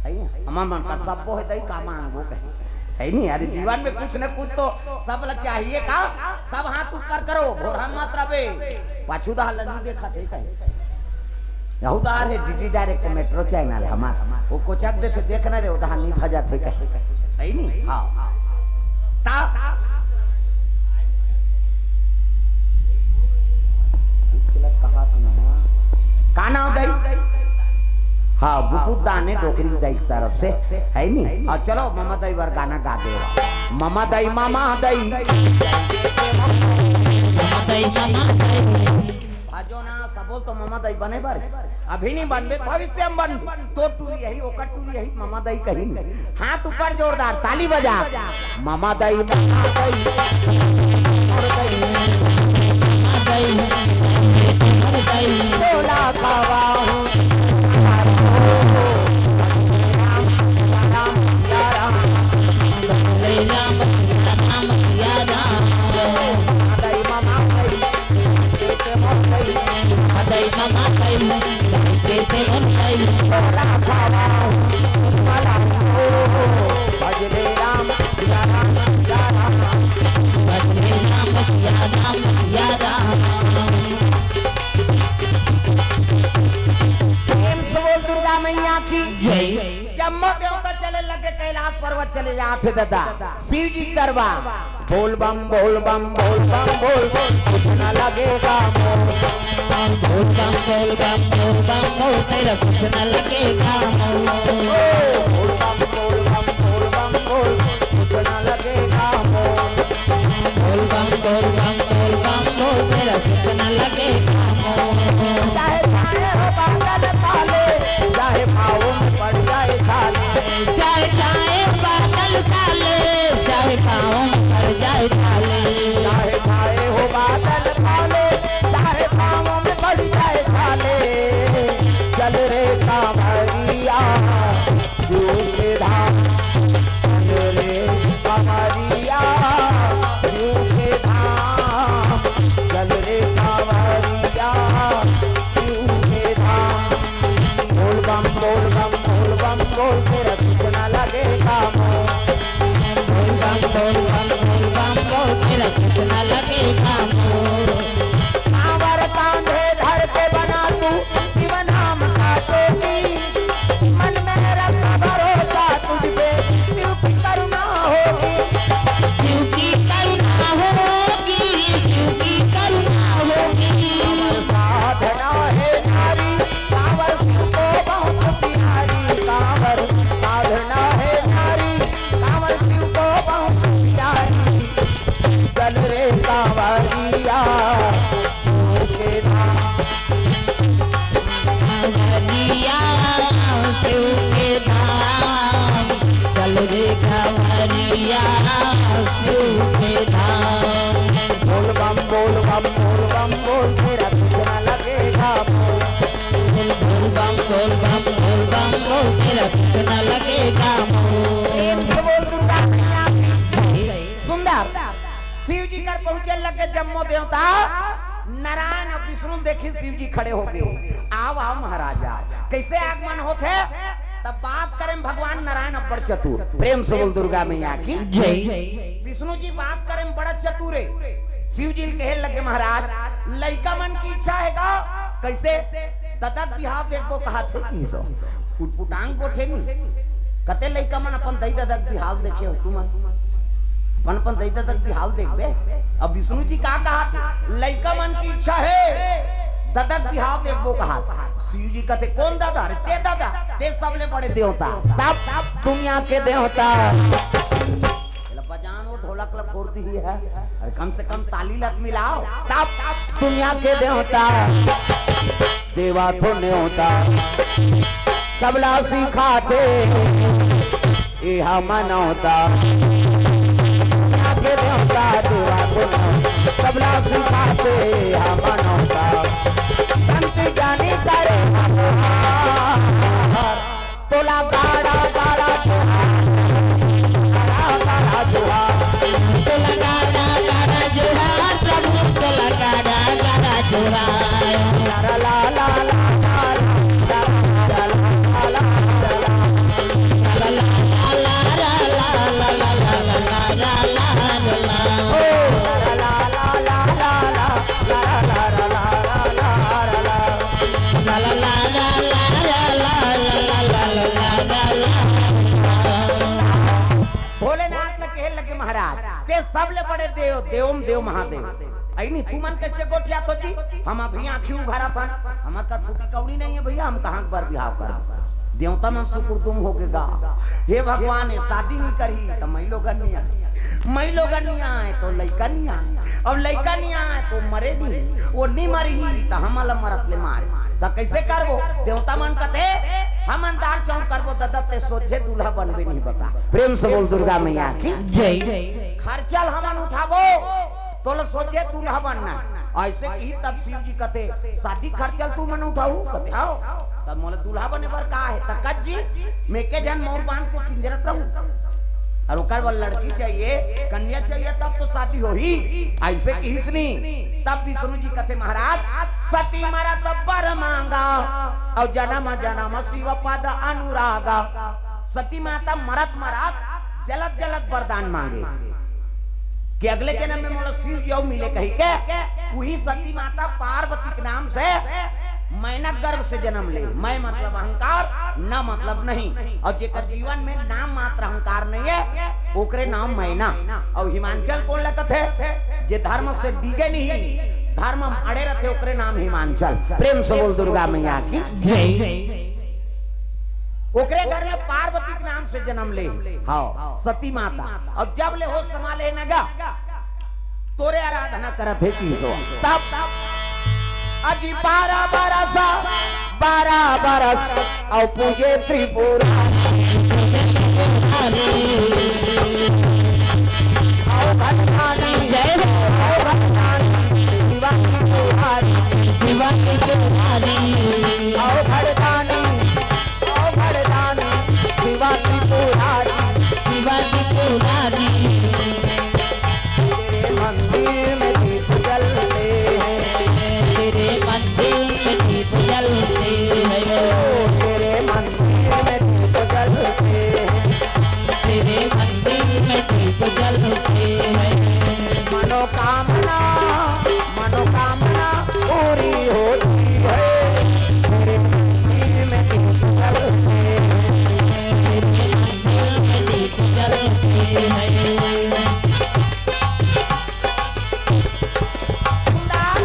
है नी? हमर मन का सब्बो हे दई, का मांगो कहे, है नी? अरे, जीवन में कुछ न कुछ तो सब ला चाहिए का? सब हाथ ऊपर करो, भोरहा मत रबे। पाछू दहा ला नी देखत हे कहे। यहू दहा हे डीडी डायरेक्ट मेट्रो चैनल हमार। वो कोचक देथे, देखना रे, उधार नी भजत हे कहे। है नी? हाँ। ता कुछ लग कहा था ना। का नाम दई? हाँ, गुपुत दाने डोकरी दई के तरफ से, है नी? और चलो, ममा दई बर गाना गा दे। ममा दई, ममा दई। भजो ना, सबो तो ममा दई बने बर। अभी नी बनबे, भविष्य में बनबे। तो टूरी यही, ओकर टूरी यही, ममा दई कही। हाथ ऊपर जोरदार, ताली बजा। ममा दई, ममा दई, मोर दई, ममा दई, मोर दई, तोला खवाहूँ। प्रेम से बोल दुर्गा मैया की। जय। जम्मो देवता चले लगे, कैलाश पर्वत चले जात हे दादा। शिव जी के दरबार। बोल बम, बोल बम, बोल बम, बोल, कुछ न लगेगा मोल। बोल बम, बोल बम, बोल बम, बोल, तेरा कुछ न लगेगा मोल। ओ, बोल बम, बोल बम, बोल बम, बोल, कुछ न लगेगा मोल। बोल बम, बोल बम, बोल बम, बोल, तेरा कुछ न लगेगा मोल। चाहे छाए हो बादल काले, चाहे पाँव में पड़ जाए छाले। चाहे छाए बादल काले, चाहे पाँव में पड़ जाए छाले। चाहे छाए हो बादल काले, चाहे पाँव में पड़ जाए छाले। चल रे कांवरिया, शिव के धाम। चल रे कांवरिया, शिव के धाम। चल रे कांवरिया, शिव के धाम। बोल बम, बोल बम, बोल बम, बोल, तेरा कुछ ना लगेगा मोल। बोल बम, बोल बम, बोल बम, बोल, तेरा कुछ ना लगेगा मोल। कांवर कांधे धर के बना तू शिव नाम का ज्योति। मन में रखा भरोसा तुझ पे, शिव की करुणा होगी। शिव की करुणा होगी, शिव की करुणा होगी। कांवर साधना है नारी, कांवर शिव को बहुत प्यारी। कांवर साधना है नारी, कांवर शिव को बहुत प्यारी। चल रे कांवरिया, शिव के धाम। कांवरिया, शिव के धाम। चल रे कांवरिया, शिव के धाम। बोल बम, बोल बम, बोल बम, बोल, तेरा कुछ ना लगेगा मोल। बोल, बोल बम, बोल बम, बोल बम, बोल, तेरा कुछ ना लगेगा मोल। प्रेम से बोल दुर्गा मैया की। सुंदर। शिव जी कर पहुंचे लगे जम्मो देवता, नारायण अउ विष्णु ल देखिन शिव जी खड़े हो गए। आओ, आओ महाराज, आओ। कैसे आगमन होथे? तब बात करें भगवान नारायण अब्बड़ चतुर। प्रेम से बोल दुर्गा मैया की जय। विष्णु जी बात करें बड़ा चतुर हे। शिव जी ल कहे लगे, महाराज, लइका मन की इच्छा हे गा, कैसे? ददक बिहाव देखबो कहाथे कि सो। उटपुटांग गोठे नी। कते लइका मन अपन दई ददक बिहाव देखे हो तुमन? अपन, अपन दई ददक बिहाव देखबे? अब विष्णु जी का कहाथे? लइका मन की इच्छा हे, ददक बिहाव देखबो कहाथे। शिव जी कथे, "कोन ददा रे?" "ते ददा, ते सबले बड़े देवता, सब दुनिया के देवता।" एला बजान वो ढोलक ला फोड़ दिही हे। अरे कम से कम ताली लत मिलाओ। तब दुनिया के देवता, देवा तो न्योता, सबला सिखाथे एहा मनौता। दुनिया के देवता, देवा तो न्योता, सबला सिखाथे एहा मनौता। संत ज्ञानी करे तोला गाड़ा गाड़ा जोहार, गाड़ा गाड़ा जोहार। तोला गाड़ा गाड़ा जोहार प्रभु, तोला गाड़ा गाड़ा जोहार। ला ला ला ला ला ला। अरे देव, देवम देव महादेव। अई नहीं, तुमन कैसे गोठियात हो जी? हम अभी आँखी उघारत हन, हमर कर फूटी कौड़ी नहीं है भैया, हम कहाँ बर बिहाव करबो? देवता मन सुकुरदुम होगे गा। हे भगवान, ये शादी नहीं करही त मई लोगन नहीं आए, मई लोगन नहीं आए तो लइका नहीं आए, अउ लइका नहीं आए तो मरे नहीं, वो नहीं मरही त हमन ला मरत ले मारे। त कैसे करबो? देवता मन कथे, "हमन दार चौर करबो, ददा ते सोझे दूल्हा बनबे नहीं बता।" प्रेम से बोल दुर्गा मैया की जय। खर्चल हमन उठाबो, तोला सोझे दूल्हा बनना हे। ऐसे कही तब शिव जी कथे, "शादी खर्चल तुमन उठाहू?" कथे, "हव।" "तब मोला दूल्हा बने बर का हे?" "त कत जी, मैं के झन मउर बांध के किंजरत रहूं, अउ ओकर बर लड़की चाहिए, कन्या चाहिए, तब तो शादी होही।" ऐसे कहिस नी। तब विष्णु जी कथे, "महाराज, सती मरत बर मांगा, अउ जनम जनम शिव पद अनुरागा।" सती माता मरत मरत जलत जलत वरदान मांगे कि अगले जनम में मोला शिव जी अउ मिले कही के, उही सती माता पार्वती के नाम से मैना गर्भ से जनम ले। मैं मतलब अहंकार, ना मतलब नहीं। अउ जेकर जीवन में नाम मात्र अहंकार नहीं है, ओकरे नाम मैना। अउ हिमांचल कोन ला कथे? जे धर्म से डिगे नहीं, धर्म में अड़े रथे, ओकरे नाम हिमांचल। प्रेम से बोल दुर्गा मैया की जय। ओकरे घर में पार्वती के नाम से जनम ले, हव, सती माता। अउ जब ले होश संभाले हे न गा, तोरे आराधना करत हे किसो। तब अजी बारह बरस, बारह बरस, अउ पूजे त्रिपुरा। अउ भगवानी, जय हो। अउ भगवानी, शिवा त्रिपुरारी। शिवा त्रिपुरारी। अउ भगवानी, अउ भगवानी, शिवा त्रिपुरारी। शिवा त्रिपुरारी। तेरे मंदिर में दीप जलते हैं। तेरे मंदिर में दीप जलते हैं। ओ, तेरे मंदिर में दीप जलते हैं। तेरे मंदिर में दीप जलते हैं। मनोकामना, मनोकामना पूरी होती है। तेरे मंदिर में दीप जलते हैं। तेरे मंदिर में दीप जलते हैं। सुंदर,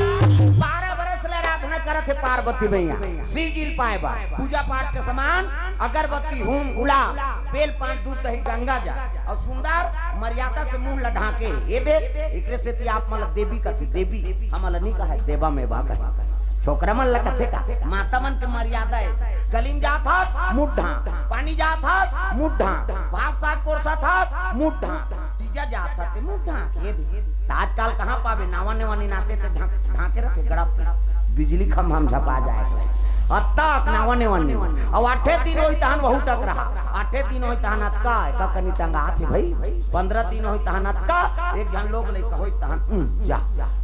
बारह बरस ले आराधना करत हे पार्वती मैया, शिव जी ल पाए बर। पूजा पाठ के समान अगरबत्ती, हूम, गुलाब, बेल, पान, दूध, दही, गंगा जल, अउ सुंदर मर्यादा से मुंह ल ढांके हे। ये दे, एकरे सेती आप मन ल देवी कथे, देवी, हमन ल नहीं कहे, देवा में बा कहे। छोकरा मन ल कथे का, माता मन के मर्यादा हे। गली में जात हस, मुंह ढांक, पानी जात हस, मुंह ढांक, भात साग परोसत हस, मुंह ढांक, तीजा जात हस, ते मुंह ढांक, ये दे। त आजकल कहाँ पाबे, नावा नेवा निनाते ते ढांक, ढांके रथे गड़प के। बिजली खंभा में झपा जाए। अतका नावा नेवा निना। अउ आठे दिन होही तहन वहू टकरहा। आठे दिन होही तहन अतका, एका कनी टंगात हे भई। पंद्रह दिन होही तहन अतका, एक झन लोग लइका होही तहन, उम, जा,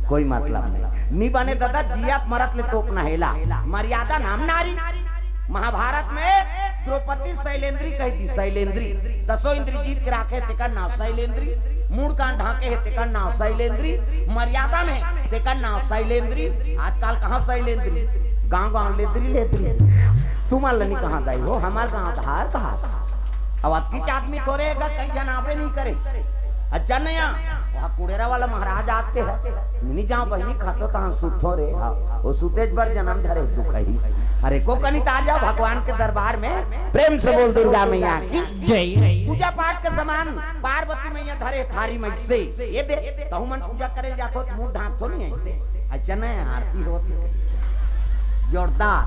कोई मतलब नहीं। नी बने ददा, जियत मरत ले तोपना हेला। मर्यादा नाम नारी। महाभारत में द्रौपदी शैलेंद्री कहि दी, शैलेंद्री। दसों इंद्री जीत के राखे, तेकर नाव शैलेंद्री। मूड़ कान ढांके हे, तेकर नाव शैलेंद्री। मर्यादा में, तेकर नाव शैलेंद्री। आजकल कहाँ शैलेंद्री? गांव गांव लेद्री, लेद्री। तुमन ल नी कहा दाई हो, हमर गांव धार कहा था। अब अतकीच आदमी थोरे हे गा, कई झन आबे नहीं करे। अच्छा नया, वहाँ कुड़ेरा वाला महाराज आते हैं। मिनी जाओ बहिनी, खातो तहाँ सुतो रे। हाँ, वो सुतेज बर जन्म धरे दुखही। अरे को कनी त आ जाओ भगवान के दरबार में, प्रेम से बोल दुर्गा मैया की जय। पूजा पाठ के समान पार्वती मैया धरे थारी में से, ये दे, तहु मन पूजा करे जात हो त मुंह ढांक थो नहीं ऐसे। अच्छा न, आरती होत हे। जोरदार।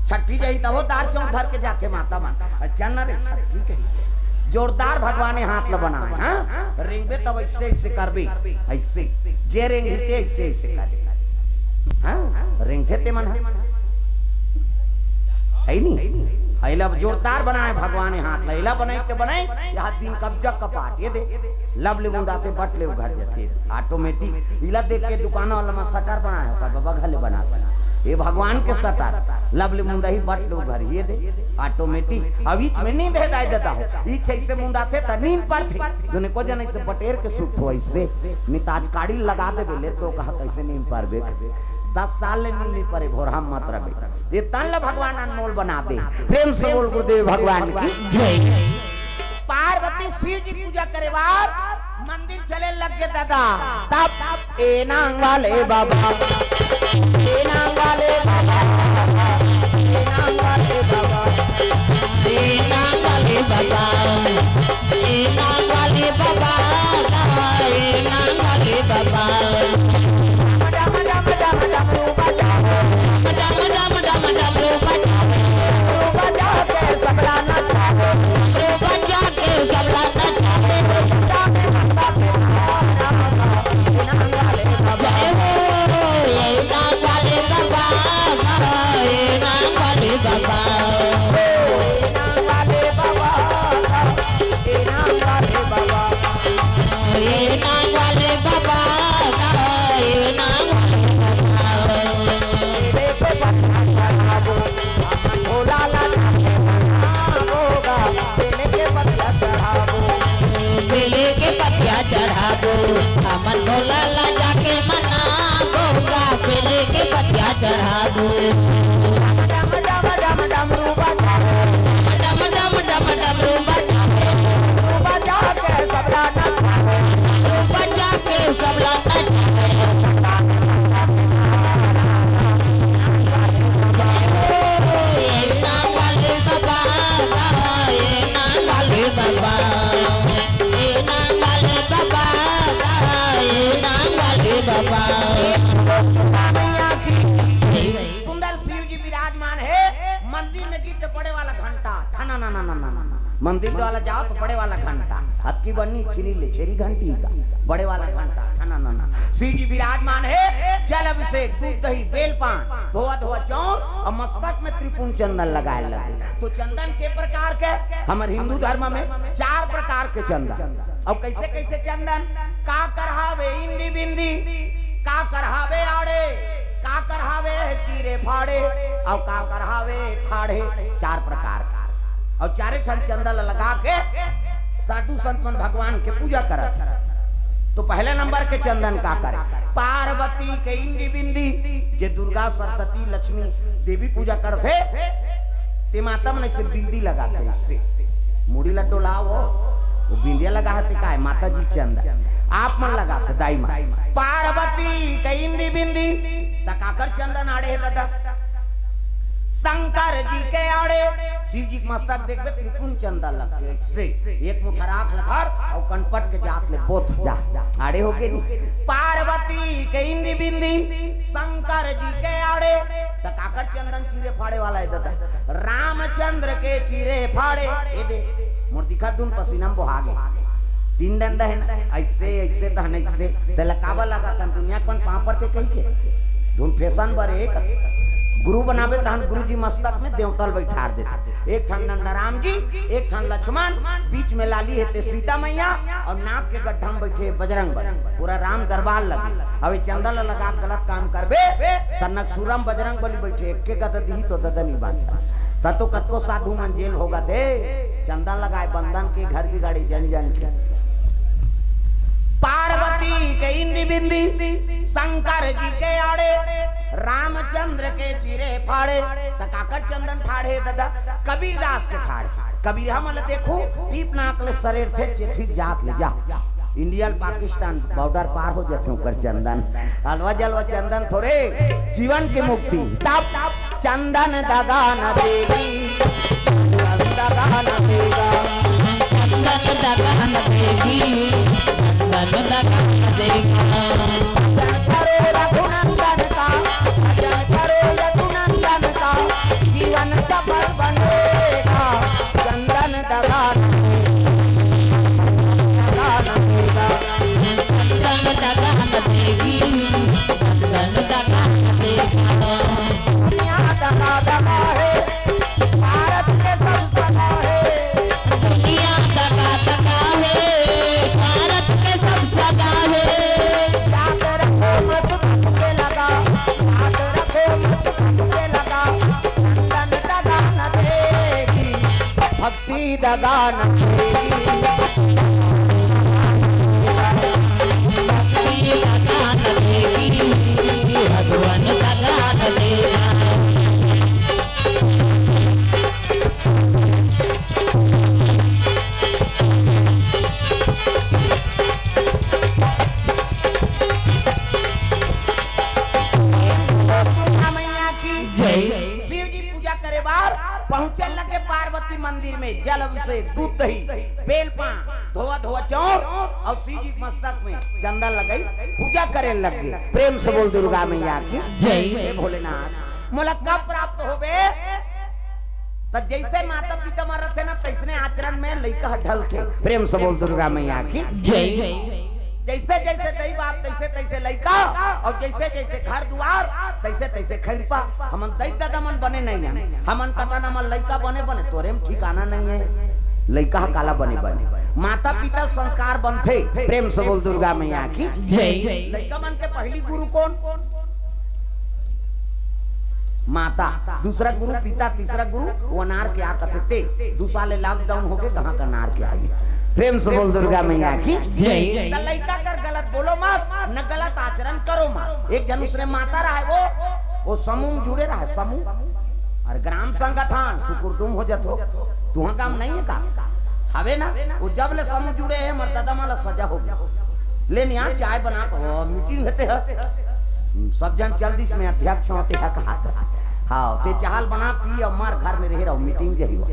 छठी जाही तब वो दार चौक धर के जाथे माता मन। अच्छा न रे, छठी कही। जोरदार भगवान ने हाथ ल बनाए, हाँ? रेंगबे तब ऐसे, ऐसे करबे। ऐसे। जे रेंगही ते ऐसे, ऐसे करे। हाँ? रेंगथे ते मन ह। है नी? है लब जोरदार बनाए भगवान ने हाथ ल। एला बनाई ते बनाई, ये हाथ बिन कब्जा कपाट, ये दे। लब ले मुंदाथे, बट ले उघर जथे, automatic। इला देख के दुकान वाला मन शटर बनाए हो, का बाबा घले बना दे। ये भगवान के शटर, लब ले मुंदाही, बट ले उघर, ये दे, automatic। अब बीच में नींद हे दाई ददा हो, ई छे से मुंदाथे त नींद परथे। दुने को जन ऐसे बटेर के सुत हो ऐसे, निताज काड़ी लगा देबे ले तो कहा कैसे नींद परबे। दस साल ले नींद नहीं परे, भोरहा मत रबे। ये तन ल भगवान अनमोल बना दे। प्रेम से बोल गुरुदेव भगवान की जय। पार्वती शिव जी पूजा करे बार मंदिर चले लग गे दादा। तब ए नांग वाले बाबा, ए नांग वाले बाबा, ए नांग वाले बाबा, ए नांग वाले बाबा, ए नांग वाले बाबा, ए नांग वाले बाबा। डम डम डम डम रूपा जाओ, डम डम डम डम डम रूपा जाओ, रूपा जाओ के सबला नचाओ, रूपा जाओ के सबला नचाओ। जय हो, ए नांग वाले बाबा, ए नांग वाले बाबा, ए नांग वाले बाबा, ए नांग वाले बाबा, ए नांग वाले बाबा, ए नांग वाले बाबा। ए देखो बंधन चढ़ाबो, हमन भोला ला जाके मनाबो गा, बेले के पतिया चढ़ाबो। बेले के पतिया चढ़ाबो, हमन भोला ला जाके मनाबो गा, बेले के पतिया चढ़ाबो। डम डम डम डम डमरू बजाओ, डम डम डम डम डमरू बजाओ, डमरू बजा के सबला नचाओ, डमरू बजा के सबला नचाओ। ए नांग वाले बाबा, ए नांग वाले बाबा, ए नांग वाले बाबा, ए नांग वाले बाबा। सुंदर शिव जी विराजमान हे मंदिर में, गिरत बड़े वाला घंटा, ठना ना ना ना ना ना। मंदिर वाला जाओ तो बड़े वाला घंटा, अतकी बन्नी छिरी ले छेरी घंटी का, बड़े वाला घंटा, ठना ना ना। शिव जी विराजमान हे, जल अभिषेक, दूध दही, बेल पान, धोआ धोआ चाउर अउ मस्तक में त्रिपुंड चंदन लगाए लगे। तो चंदन के प्रकार के, हमर हिंदू धर्म में चार प्रकार के चंदन। अउ कैसे कैसे चंदन? का करहावे इंदी बिंदी, का करहावे आड़े, का करहावे चीरे फाड़े, अउ का करहावे ठाढ़े, चार प्रकार का। अउ चारे ठन चंदन ल लगा के साधु संत मन भगवान के पूजा करत हे। तो पहले नंबर के चंदन का करे? पार्वती के इंदी बिंदी, जे दुर्गा, सरस्वती, लक्ष्मी, देवी पूजा करथे, ते माता मन ऐसे बिंदी लगाथे, इससे मुड़ी ला डोलाओ, वो बिंदिया लगा हते काय, माता जी चंदन आप मन लगाथे दाई मन। पार्वती के इंदी बिंदी, त काकर चंदन आड़े हे दादा? शंकर जी के आड़े। शिव जी के मस्तक देखबे, त्रिपुंड चंदन लगथे, ऐसे एक मुठा राख ल धर अउ कनपट के जात ले बोथ जा, आड़े होगे नी। पार्वती के इंदी बिंदी, शंकर जी के आड़े, त काकर चंदन चीरे फाड़े वाला हे दादा? रामचंद्र के चीरे फाड़े। ए दे, मोर दिखत दुन पसीना म बोहा गे। तीन डंडा हे ना, ऐसे, ऐसे तहन ऐसे, तेला काबर लगाथन? दुनिया के मन पाँव परथे कहिके। धुन फैशन बर एक गुरु बनाबे तहन गुरु जी मस्तक में देवता ल बैठार देथे। एक ठन नंदराम जी, एक ठन लक्ष्मण, बीच में लाली हे ते सीता मैया, अउ नाक के गड्ढा में बैठे बजरंग बली। पूरा राम दरबार लगे। अब ये चंदन ल लगा के गलत काम करबे, त नकसुरम बजरंग बली बैठे, एक के गदा दिही तो ददा नी बांचस। त तो कतको साधु मन जेल भोगत हे, चंदन लगाए बंदन के, घर बिगाड़े जन जन के। पार्वती के इंदी बिंदी, शंकर जी के आड़े, रामचंद्र के चीरे फाड़े, त काकर चंदन ठाढ़े दादा? कबीरदास के ठाढ़े। कबीर हमन ल देखो, दीप नाक ले सरेर थे चेथी जात ले जा। इंडिया ल पाकिस्तान बॉर्डर पार हो जाथे ओकर चंदन। अलवा जलवा चंदन थोरे, जीवन के मुक्ति। तब चंदन दगा न देगी, चंदन दगा न देगा, चंदन दगा न देगी, चंदन दगा न देगा। भजन करो रघुनंदन का, भजन करो रघुनंदन का, जीवन सफल बनेगा। चंदन दगा न देगी, चंदन दगा न देगी, चंदन दगा न देगी। दुनिया दगा दगा हे, भारत के सब सगा हे। दुनिया दगा दगा हे, भारत के सब सगा हे। याद रखो मस्त के लगा, याद रखो मस्त के लगा, चंदन दगा न देगी। भक्ति दगा न देगी, भक्ति दगा न देगी, भगवान दगा न देगा। लगे पार्वती मंदिर में जल अभिषेक, दूध दही, बेल पान, धोवा धोवा चाउर अउ शिव जी के मस्तक में चंदन लगाइस, पूजा करे लग गे। प्रेम से बोल दुर्गा मैया की जय। हे भोलेनाथ, मोला कब प्राप्त होबे? त जइसे माता पिता मन रथे ना, तइसने आचरण में लइका ह ढलथे। प्रेम से बोल दुर्गा मैया की जय। जइसे जइसे दई बाप, तइसे तइसे लइका, अउ जइसे जइसे घर दुआर, तइसे तइसे खइरपा। हमन दई ददा मन बने नइ हन, हमन कतना मन लइका बने बने, तोरे म ठिकाना नइ हे। लइका ह काला बने बने, माता पिता संस्कार बनथे। प्रेम से बोल दुर्गा मैया की जय। लइका मन के पहिली गुरु कोन? माता, दूसरा गुरु पिता, तीसरा गुरु वो अनार के आ कथे ते। दू साल ले lockdown होगे, कहाँ का अनार के आही? प्रेम से बोल दुर्गा मैया की जय। त लइका कर गलत बोलो मत, न गलत आचरण करो मत। एक झन उसने माता रहय, वो वो समूह म जुड़े रहय, समूह अउ ग्राम संगठन, सुकुरदुम हो जथो। तुहा काम नइ हे का? हवे ना, वो जब ले समूह जुड़े हे, हमर ददा मन ला सजा होगे। ले निया चाय बना के, वो मीटिंग होथे ह। सब झन चल दिस, मैं अध्यक्ष हों, ते ह कहात रहे। हाँ, ते चाहल बना पी अउ मार घर में रहे रहो, मीटिंग जही हुआ।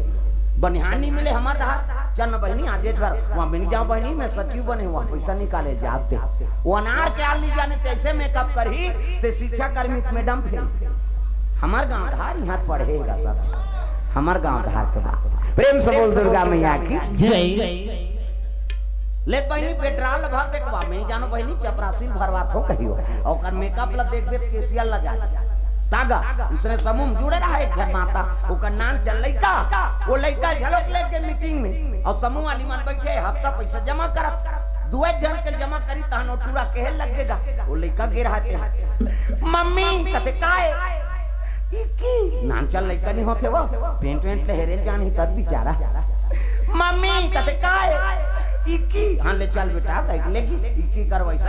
बनिहार नइ मिले हमर डहर, चल न बहिनी, आज एक बार वहाँ में नइ जाओ बहिनी, मैं सचिव बने हुआ, पैसा निकाले जात दे। वो अनार के आल नइ जाने, तइसे मेकअप करही, ते शिक्षा कर्मी के मैडम फेल। हमर गांव धार यहाँ पढ़ेगा सब, हमर गांव धार के बात। प्रेम से बोल दुर्गा मैया की जय। ले बहिनी, पेट्रोल भर देखवा, मैं जानो बहिनी, चपरासी ल भरवाथों कहियो। ओकर मेकअप ला देखबे त केसिया ला जा। तागा, उसने समूह म जुड़े रहय एक झन माता, ओकर नान चल लइका, वो लइका झलक लेके मीटिंग में, अउ समूह वाली मन बइठे, हफ्ता पैसा जमा करत, दुए झन के जमा करी, तहन वो टूरा कहे लग गे गा, वो लइका गे रहय ते। मम्मी, कथे काय? इक्की, नानचन लइका नइ होथे वो, पेंट वेंट ले हेरे ल जानही तब बिचारा। मम्मी, कथे काय? इक्की, हाँ ले चल बेटा, कहिके लेगिस, इक्की करवाइस,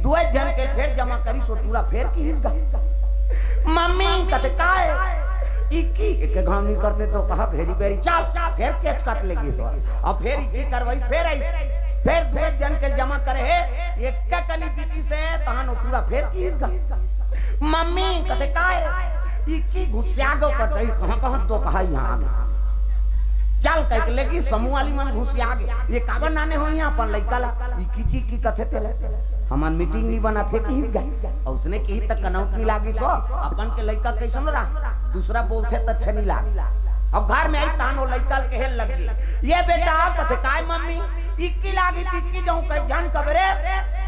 दुए झन के फेर जमा करिस, वो टूरा फेर किहिस गा। मम्मी, कथे काय? इक्की, एके घाव नइ करते त कहा घेरी बेरी, चल, फेर केचकत लेगिस वो। अउ फेर इक्की करवाइस, फेर आइस, फेर दुए झन के जमा करे हे, एके कनी बीतिस हे, तहन वो टूरा फेर किहिस गा। मम्मी, कथे काय? इक्की घुसिया गे ओकर दई, कहाँ कहाँ तो कहा यहाँ आगे। चल कहिके लेगिस, समूह वाली मन घुसिया गे। ये काबर नाने होही अपन लइका ला? इक्की चिक्की कथे तेला। हमन मीटिंग नइ बनत हे किहिस गा। अउ उसने किहिस त कनौत नइ लागिस वो, अपन के लइका कइसन रहा, दूसरा बोलथे त अच्छा नइ लागे। अब घर में आइस तहन वो लइका ल कहे लग गे, ये बेटा, कथे काय मम्मी? इक्की लागी त इक्की जहूँ कहि झन कबे रे।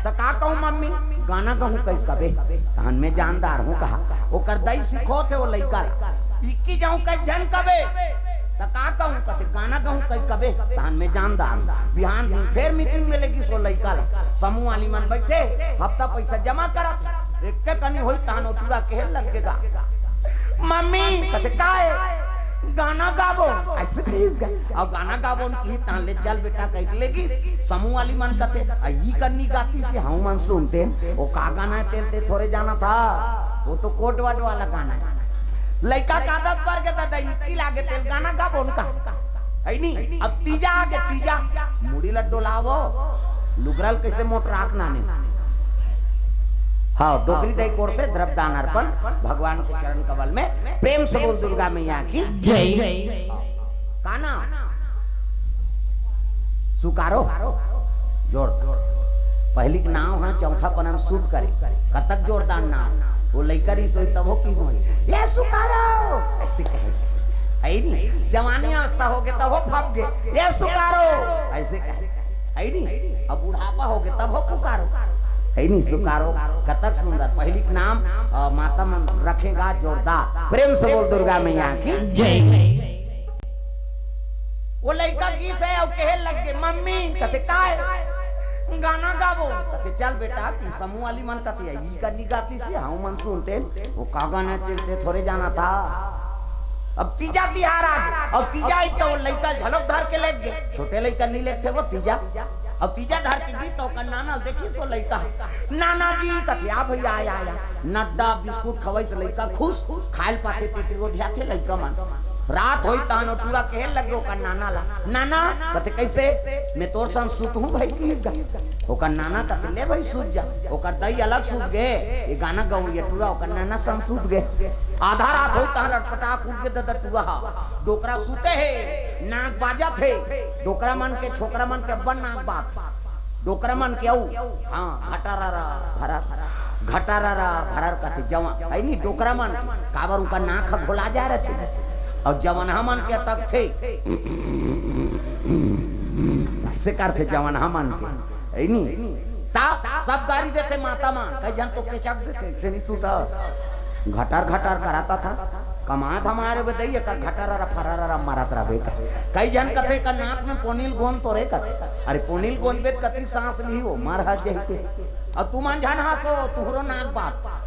त का कहूँ मम्मी? गाना गहूँ कहि कबे, तहन में जानदार हूँ कहा। ओकर दई सिखोथे वो लइका ला, इक्की जहूँ कहि झन कबे, त का कहूँ? कथे गाना गहूँ कहि कबे, तहन में जानदार हूँ। बिहान दिन फेर मीटिंग में लेगिस वो लइका ला, समूह वाली मन बइठे, हफ्ता पैसा जमा करत, एके कनी होइस तहन वो टूरा कहे लग गे गा। मम्मी, कथे काय? गाना गाबो, अइसे किहिस गा। अउ गाना गाबो न किहिस, तहन ले चल बेटा कहिके लेगिस। समूह वाली मन कथे, अ, ई कन्नी गातिस हे, हमू मन सुनतेन। वो का गाना हे तेला ते थोरे जानत हस, वो तो कोट वट वाला गाना हे। लइका के आदत पर गे ददा, इक्की लागे तेला गाना गाबो न कहा। हइ नी? अब तीजा आगे, तीजा। मुड़ी ल डोलावो, लुगरा ल कइसे मोटराक नाने। हाँ, डोकरी दई कोर से द्रव्य दान अर्पण भगवान के चरण कमल में। प्रेम से बोल दुर्गा मैया की जय। का नाम? सुकारो। जोरदार। पहिली के नाम ह चौथा पन्ना म शुभ करे। कतक जोरदार नाम। वो लइका रिहिस होही तभो किहिस होही, ये सुकारो, अइसे कहे। हइ नी? जवानी अवस्था होगे तभो फप गे, ये सुकारो, अइसे कहे। हइ नी? अब बुढ़ापा होगे तभो पुकारो। हइ नी? सुकारो। कतक सुंदर। पहिली के नाम, अ, माता मन रखे गा जोरदार। प्रेम से बोल दुर्गा मैया की जय। वो लइका गिस हे अउ कहे लग गे, मम्मी, कथे काय? गाना गाबो। कथे चल बेटा, कि समूह वाली मन कथे, ई कन्नी गातिस हे, हमू मन सुनतेन। वो का गाना हे तेला ते थोरे जानत हस। अब तीजा तिहार आगे, अब तीजा आइस त वो लइका ल झलक धर के लेग गे। छोटे लइका ल नइ लेगथे वो तीजा। अब तीजा धर के गिस त ओकर नाना ल देखिस वो लइका। नाना जी, कथे आ भइया, आया, आया। नड्डा बिस्कुट खवाइस लइका खुश, खाय ल पाथे तेती गोधियाथे लइका मन। रात होई तहन ओ टूरा कहे लगे ओकर नाना ला, "नाना," कथे, "कइसे?" "मैं तोर संग सुतहूं भई," किहिस गा। ओकर नाना कथे, "ले भई, सुत जा।" ओकर दई अलग सुत गे, ये गाना गवइया टूरा ओकर नाना संग सुत गे। आधा रात होई तहन रटपटाक उठ गे ददा टूरा हा। डोकरा सुते हे, नाक बाजत हे, डोकरा मन के, छोकरा मन के अब्बड़ नाक बाजथे। डोकरा मन के अउ, हां, घटारारा भरर, घटारारा भरर कथे जवान, हइ नी, डोकरा मन के, काबर उनका नाक ह घोला जाय रथे जी। अउ जवनहा मन के अटकथे, अइसे करथे जवनहा मन के, हइ नी? ता सब गारी देथे माता मन, कई झन तो केचक देथे, "अइसे नी सुतस, घटर घटर करत हस, कमा धमा रे बे दई, एकर घटरर फररर मारत रहिबे," कथे। कई झन कथे, "एकर नाक में पोनिल गोंद तो रे," कथे। अरे पोनिल गोंद बे त कति सांस लिही ओ, मर हर जही ते। अउ तुमन झन हंसो, तुंहरो नाक बाजथे।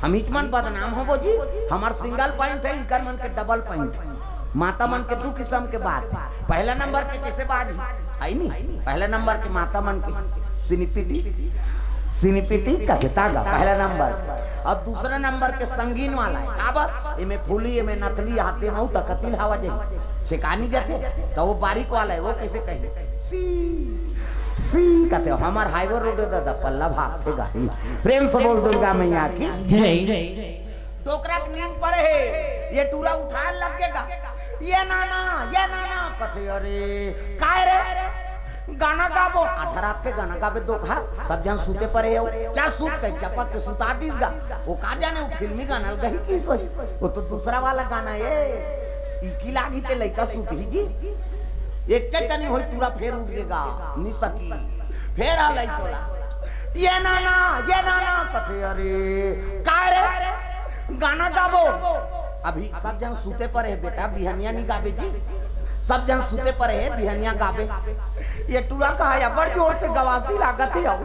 हमीच मन बदनाम होबो जी, हमर single point हे, इंकर मन के double point हे। माता मन के दू किसम के बाजथे। पहला नंबर के कइसे बाजही? हइ नी? पहला नंबर के माता मन के सिनिपिटी, सिनिपिटी कथे ता गा, पहला नंबर के। अउ दूसरा नंबर के संगीन वाला हे। काबर? एमे फूली, एमे नथली, हाथे म त कति ल हवा जाही। छेकानी जाथे, त ओ बारीक वाला हे, ओ कइसे कही? सी, सी कथे, हमर highway road हे ददा, पल्ला भागथे गारी। प्रेम से बोल दुर्गा मैया की। जय। डोकरा के नींद परे हे, ये टूरा उठाय लगे गा, "ये नाना, ये नाना," कथे, "अरे, काय रे?" "गाना गाबो।" आधा रात के गाना गाबे दोकहा, सब झन सुते परे हे, "जा सुत," कहि चपक के सुता दिस गा। ओ का जाने, ओ फिल्मी गाना ल गही किहिस होही, ओ तो दूसरा वाला गाना हे, इकी लागही ते लइका सुतही जी। एके कनी होई टूरा फेर उठ गे गा, नी सकी। फेर हलइस ओला, "ये नाना, ये नाना," कथे, "अरे, काय रे? गाना गाबो?" अभी सब झन सुते परे हे बेटा, बिहनिया नी गाबे जी, सब झन सुते परे हे, बिहनिया गाबे। ये टूरा कहा, "अब्बड़ जोर से गवासी लागत हे," अउ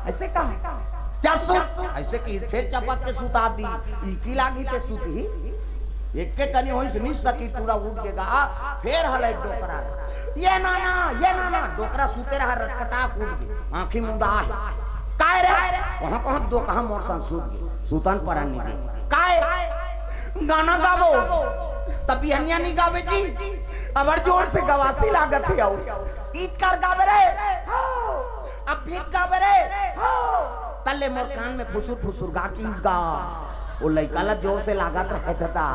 अइसे कहा, "जा सुत," अइसे कहि फेर चपक के सुता दिस, इकी लागही ते सुतही। एके कनी होइस नी सकी टूरा उठ गे गा, फेर हलइस डोकरा ला, "ये नाना, ये नाना।" डोकरा सुते रहा, रटपटाक उठ गे, आंखी मुंदा हे। "काय रे?" "कहां कहां दोकहा मोर संग सुत गे, सुतन परन नी दे।" "काय?" "गाना गाबो।" "त बिहनिया नी गाबे जी, अब्बड़ जोर से गवासी लागत हे अउ।" "इच कर गाबे रे।" "हां।" "अब बीच गाबे रे।" "हां।" तले मोर कान में फुसुर फुसुर गा किहिस गा। ओ लइका ला जोर से लागत रहे ददा।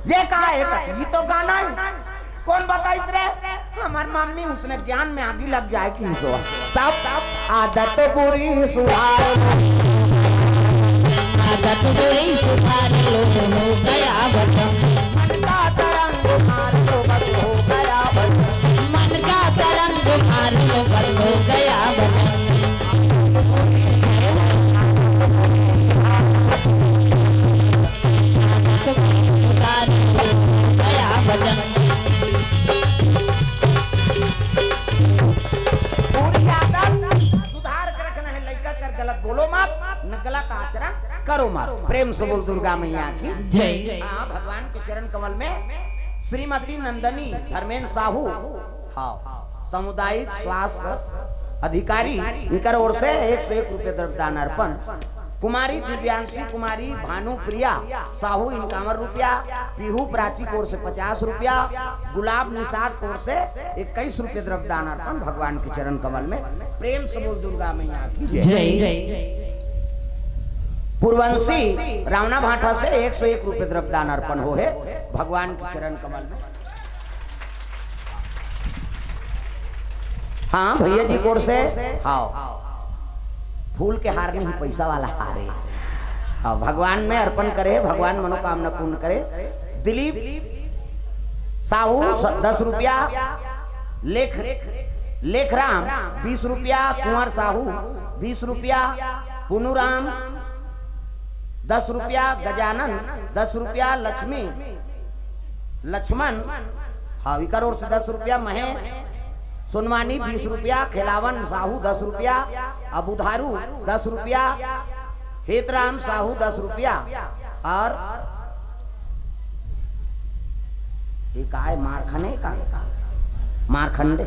"ये का हे?" कथे, "ये तो गाना हे।" "कोन बताइस रे?" "हमर मम्मी, उसने ज्ञान में आगी लग जाए किहिस ओ।" तब आदत बुरी सुधार, आदत बुरी सुधार लो, हो गया वतन। मन का तरंग मार लो, बस हो गया वतन। मन का तरंग मार लो, बस हो गया वतन। पूरी आदत सुधार के रखना हे, लइका कर गलत बोलो मत, न गलत आचरण करो मत। प्रेम से बोल दुर्गा मैया की जय। हां, भगवान के चरण कमल में श्रीमती नंदनी धर्मेंद्र साहू, हां, सामुदायिक स्वास्थ्य अधिकारी, इकर ओर से एक सौ एक रुपये द्रव्यदान अर्पण। कुमारी दिव्यांशी कुमारी भानुप्रिया साहू इक्यावन रुपया, पीहू प्राची कोर से पचास रुपया, गुलाब निषाद कोर से इक्कीस रुपये द्रव्यदान अर्पण भगवान के चरण कमल में। प्रेम से बोल दुर्गा मैया की जय। जय। पूर्वंशी रावणा भाटा से एक सौ एक रुपये द्रव्यदान अर्पण होहे भगवान के चरण कमल में। हां, भैया जी कोर से, हां, फूल के हार नहीं, पैसा वाला हार हे। हां, भगवान में अर्पण करे, भगवान मनोकामना पूर्ण करे। दिलीप साहू स-, दस रुपया, लेख, लेखराम बीस रुपया, कुंवर साहू बीस रुपया, पुनुराम दस रुपया, गजानन दस रुपया, लक्ष्मी लक्ष्मण, हां, इकर ओर से दस रुपया, महेश सोनवानी बीस रुपया, खेलावन साहू दस रुपया, अबुधारू दस रुपया, हेतराम साहू दस रुपया, अउ ये काय मारखने का? मारखंडे।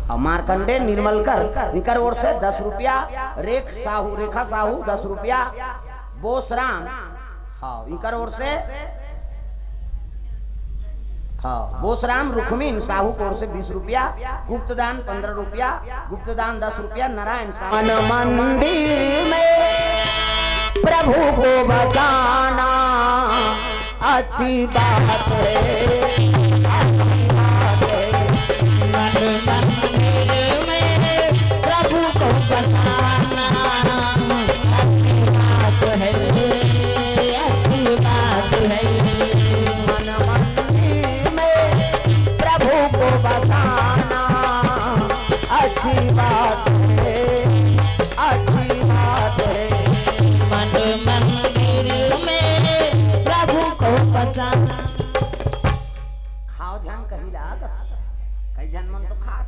हां, मारखंडे निर्मलकर, इकर ओर से दस रुपया, रेख साहू, रेखा साहू दस रुपया, बोसराम, हां, इकर ओर से हाँ, बोसराम रुखमिन साहू की ओर से बीस रुपया, गुप्तदान पन्द्रह रुपया, गुप्तदान दस रुपया, नारायण साहू। मन मंदिर में प्रभु को बसाना अच्छी बात है, अच्छी बात है। मन मंदिर में प्रभु को बसाना अच्छी बात है, अच्छी बात है। मन मंदिर में प्रभु को बसाना अच्छी बात है, अच्छी बात है। मन मंदिर में प्रभु को बसाना। खाव झन कही ला कथा। कई झन मन तो खा।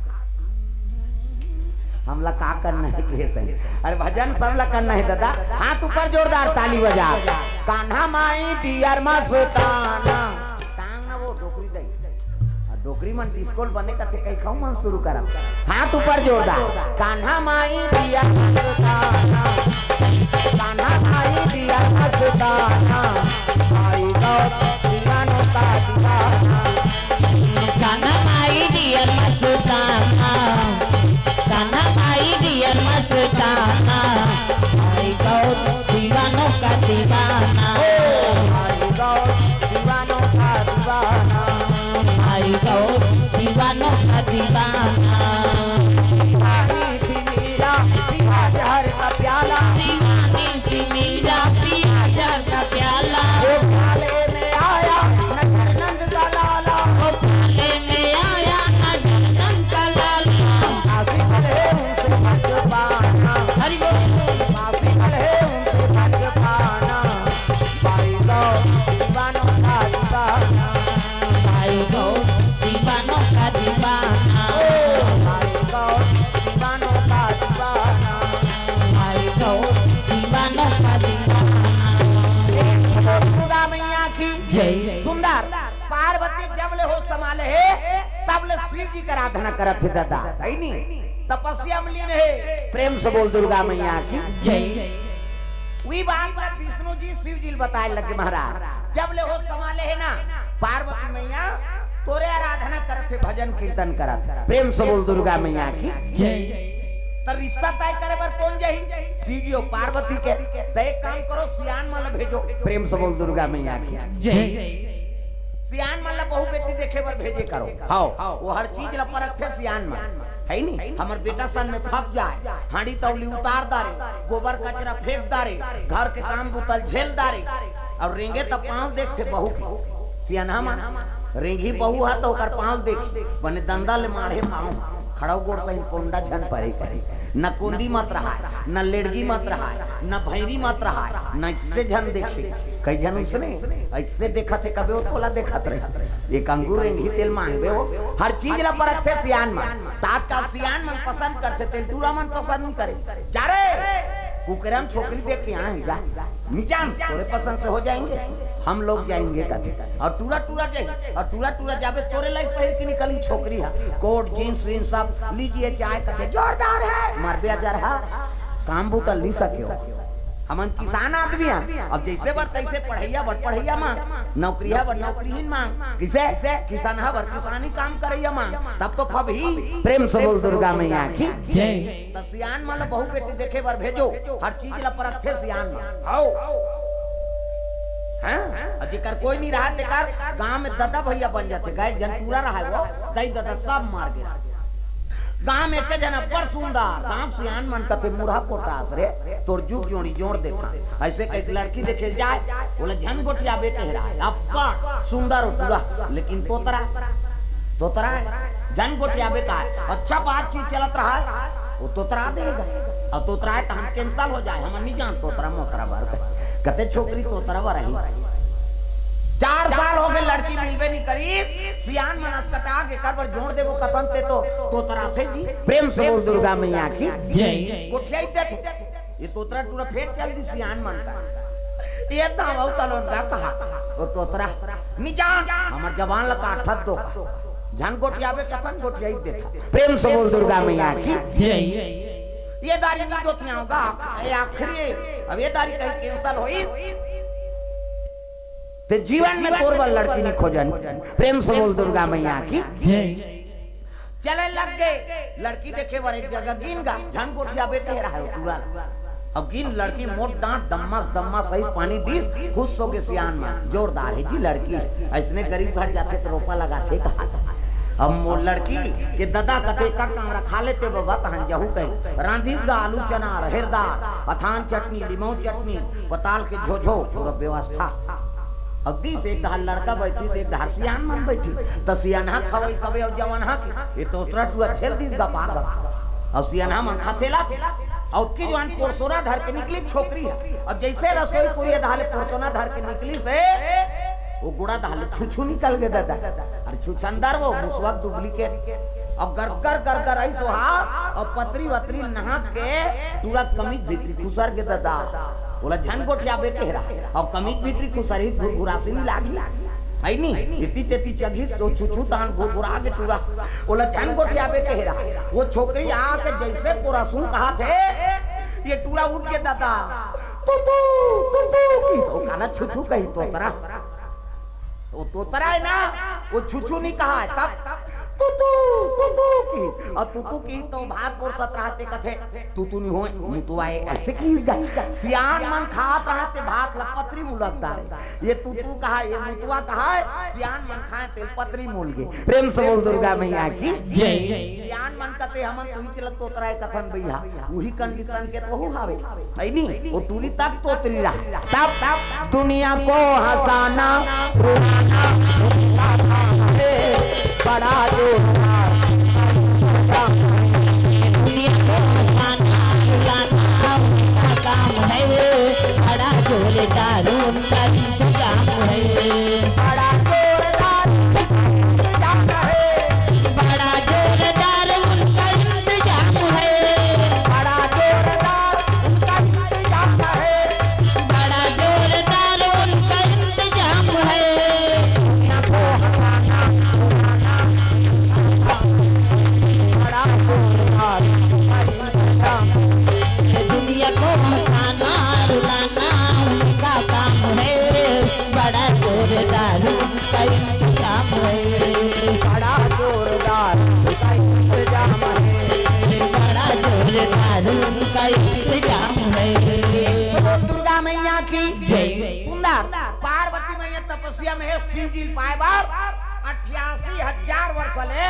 हमला का करना है, के सही? अरे भजन सबला करना है दादा। हाथ ऊपर जोरदार ताली बजा। कान्हा माई डियर मस्ताना। टांग ना वो डोकरी दई। आ डोकरी मन डिस्कोल बने कथे, कई खाऊ मन शुरू करत। हाथ ऊपर जोरदार। कान्हा माई डियर मस्ताना। कान्हा माई डियर मस्ताना। आई गौर दीवानों का दीवाना। कान्हा माई डियर मस्ताना। कान्हा माई डियर मस्ताना। आई गौर दीवानों का दीवाना। ओ, आई गौर दीवानों का दीवाना। आई गौर दीवानों का दीवाना। दीवानी थी मीरा, पिया जहर का प्याला। दीवानी थी मीरा, पिया जहर का प्याला। वो प्याले में आया नंद का लाला। वो प्याले में आया नंद का लाला। काशी पढ़े उनसे भज पाना। हरि बोल। काशी पढ़े उनसे भज पाना। भाई गौ दीवानों का दीवाना। भाई गौ दीवानों का दीवाना। ओ, भाई गौ दीवानों का दीवाना। भाई गौ दीवानों का दीवाना। एक बोल दुर्गा मैया की जय। सुंदर पार्वती जब ले होश संभाले हे, तब ले शिव जी के आराधना करत हे दादा, है नी? तपस्या में लीन हे। प्रेम से बोल दुर्गा मैया की जय। वही बात ला विष्णु जी शिव जी ल बताए लगे, महाराज, जब ले होश संभाले हे ना, पार्वती मैया तोरे आराधना करत हे, भजन कीर्तन करत हे। प्रेम से बोल दुर्गा मैया की जय। त रिश्ता तय करे बर कोन जाही? शिव जी अउ पार्वती के। त एक काम करो, सियान मन ल भेजो। प्रेम से बोल दुर्गा मैया की जय। सियान मन ल बहू बेटी देखे बर भेजे करो। हव, वो हर चीज ल परखथे सियान मन, है नी? हमर बेटा सन में फंस जाए, हांडी तौली उतार डारे, गोबर कचरा फेंक डारे, घर के काम बुता ल झेल डारे, अउ रेंगे त पाँव देखथे बहू के। सियान मन रेंगही बहू ह त ओकर पाँव देखही, बने दंदा ले माढ़े पाँव, खड़ाऊ गोड़ सहित कोंडा झन परे कही। न कोंदी मत रहाय, न लेड़गी मत रहाय, न भैरी मत रहाय, न इससे झन देखे। कई झन उसने ऐसे देखत हे, कबे वो तोला देखत रहे। एक अंगूर रेंगही तेल मांगबे हो, हर चीज ला परखथे सियान मन। त आजकल सियान मन पसंद करथे, तेल टूरा मन पसंद नहीं करे। जा रे, कुकरम छोकरी देख के आए हैं, जा। नहीं जान, तोरे पसंद से हो जाएंगे, हम लोग जाएंगे कथे। अउ टूरा टूरा जाही, अउ टूरा टूरा जाबे तोरे लाइक पहिर के निकली छोकरी ह, कोट, जींस, वींस सब लीजिए चाहे कथे, जोरदार है, मारबे अजर ह, काम बुता ल नहीं सके हो। हमन किसान आदमी हन, अब जइसे बर तइसे पढ़इया बर पढ़इया मांग, नौकरिया बर नौकरीहीन मांग, किसे किसान ह बर किसानी काम करइया मांग, तब तो फबही। प्रेम से बोल दुर्गा मैया की जय। त सियान मन ल बहू बेटी देखे बर भेजो, हर चीज ल परखथे सियान मन। हव। हैं? अउ जेकर कोई नहीं रहा, तेकर गांव में ददा भैया बन जाथे। गए जन टूरा रहा वो, दई ददा सब मार गे। गांव में एक झन अब्बड़ सुंदर, गांव सियान मन कथे, "मुरहा पोटास रे, तोर जुग जोड़ी जोड़ देथा।" ऐसे कह के लड़की देखे जाए, बोले, "झन गोठियाबे," कह रहा है, अब्बड़ सुंदर हो टूरा, लेकिन तोतरा, तोतरा है, झन गोठियाबे का है। अच्छा बातचीत चलत रहा है, वो तोतरा देगा। अउ तोतरा है त हम cancel हो जाए, हम नहीं जान तोतरा मोतरा बर कहे। कते छोकरी तोतरा बर रही। चार साल हो गए, लड़की मिलबे नहीं करी। सियान मन असकटा के कर बर जोड़ देबो कथन ते तो तोतरा थे जी। प्रेम से बोल दुर्गा मैया की जय। गोठियाई देथे। ये तोतरा टूरा फेर चल दी सियान मन का। ये तो हम तलोन का कहा। ओ तोतरा, "निजान, हमर जवान ला काटत दो का। झन गोठियाबे कथन गोठियाई देथा।" प्रेम से बोल दुर्गा मैया की जय। ये दारी नहीं दोतियाऊंगा, ये आखिरी, अब ये दारी कहीं cancel होई। ते जीवन में तोर बर लड़की नहीं खोजन। प्रेम से बोल दुर्गा मैया की। जय। चले लग गे, लड़की देखे बर एक जगह गिन गा, झन गोठियाबे कहे रहा है टूरा ला। अब गिन लड़की मोट डांट, दम्मा दम्मा सही पानी दीस, खुश हो गे सियान मन, जोरदार है जी लड़की, ऐसने गरीब घर जाथे तो रोपा लगाथे कहा। अब मोर लड़की के ददा कथे का काम रखा लेते बबा तहन जहू कहे, रांधिस गा आलू चना, रहेर दार, अथान चटनी, लिमऊ चटनी, पताल के झोझो, पूरा व्यवस्था। अब दीस एक धार लड़का बैठी से एक धार सियान मन बैठी, त सियानहा खवई कबे अउ जवनहा के, ये तोतरा टूरा झेल दीस गपा गप। अब सियानहा मन खथेला थे, अउ ओतकी जवान पोरसोना धर के निकली छोकरी है। अब जैसे रसोई कुरिया धाले पोरसोना धर के निकली से, वो गुड़ा धाले छुछू निकल गे ददा। अरे छुछंदर वो मुसवा डुप्लीकेट। अब गरगर गरगर आई सोहा, अब पतरी वतरी नहा के टूरा कमीज भीतरी खुसर गे ददा। ओला झन गोठियाबे कहे रहा। अब कमीज भीतरी खुसरही घुरघुरासी नी लागही। है नी? इति तेति चघिस तो छुछू तान घुरघुरा के टूरा। ओला झन गोठियाबे कहे रहा। वो छोकरी आके जैसे पोरसू कहाथे, ये टूरा उठ के ददा। तू तू, तू तू की सो काना छुछू कही तोतरा। वो तोतरा है ना, वो छुछू नहीं कहा है, तब तू तू, तू तू की। और तू तू की तो भात पोरसत रहते कथे, तू तू नहीं होए, मुतुआ है, ऐसे की गा। सियान मन खात रहते भात ला पतरी मुलक डारे। ये तू तू कहा, ये मुतुआ कहा है, सियान मन खाए तेल पतरी मूल गे। प्रेम से बोल दुर्गा मैया की। जय। सियान मन कते हमन तू ही चलत तोतरा है कथन भैया, वही कंडीशन के तो हवे। है नी? वो टूरी तक तोतरी रहा। तब दुनिया को हंसाना, रुलाना, बड़ा जोरदार। दुनिया को हंसाना, रुलाना उनका काम है, बड़ा जोरदार उनका इंतजाम है। बड़ा जोरदार इंतजाम है। बड़ा जोरदार उनका इंतजाम है। बड़ा जोरदार उनका इंतजाम है। बड़ा जोरदार उनका इंतजाम है। दुनिया को हंसाना, रुलाना, बड़ा जोरदार उनका इंतजाम है। दुनिया को हंसाना, रुलाना उनका काम है। बड़ा जोरदार उनका इंतजाम है। बड़ा जोरदार उनका इंतजाम है। बड़ा जोरदार उनका इंतजाम है। बोल दुर्गा मैया की। जय। सुंदर पार्वती मैया तपस्या में है, शिव जी पाए बार अट्ठासी हजार वर्ष ले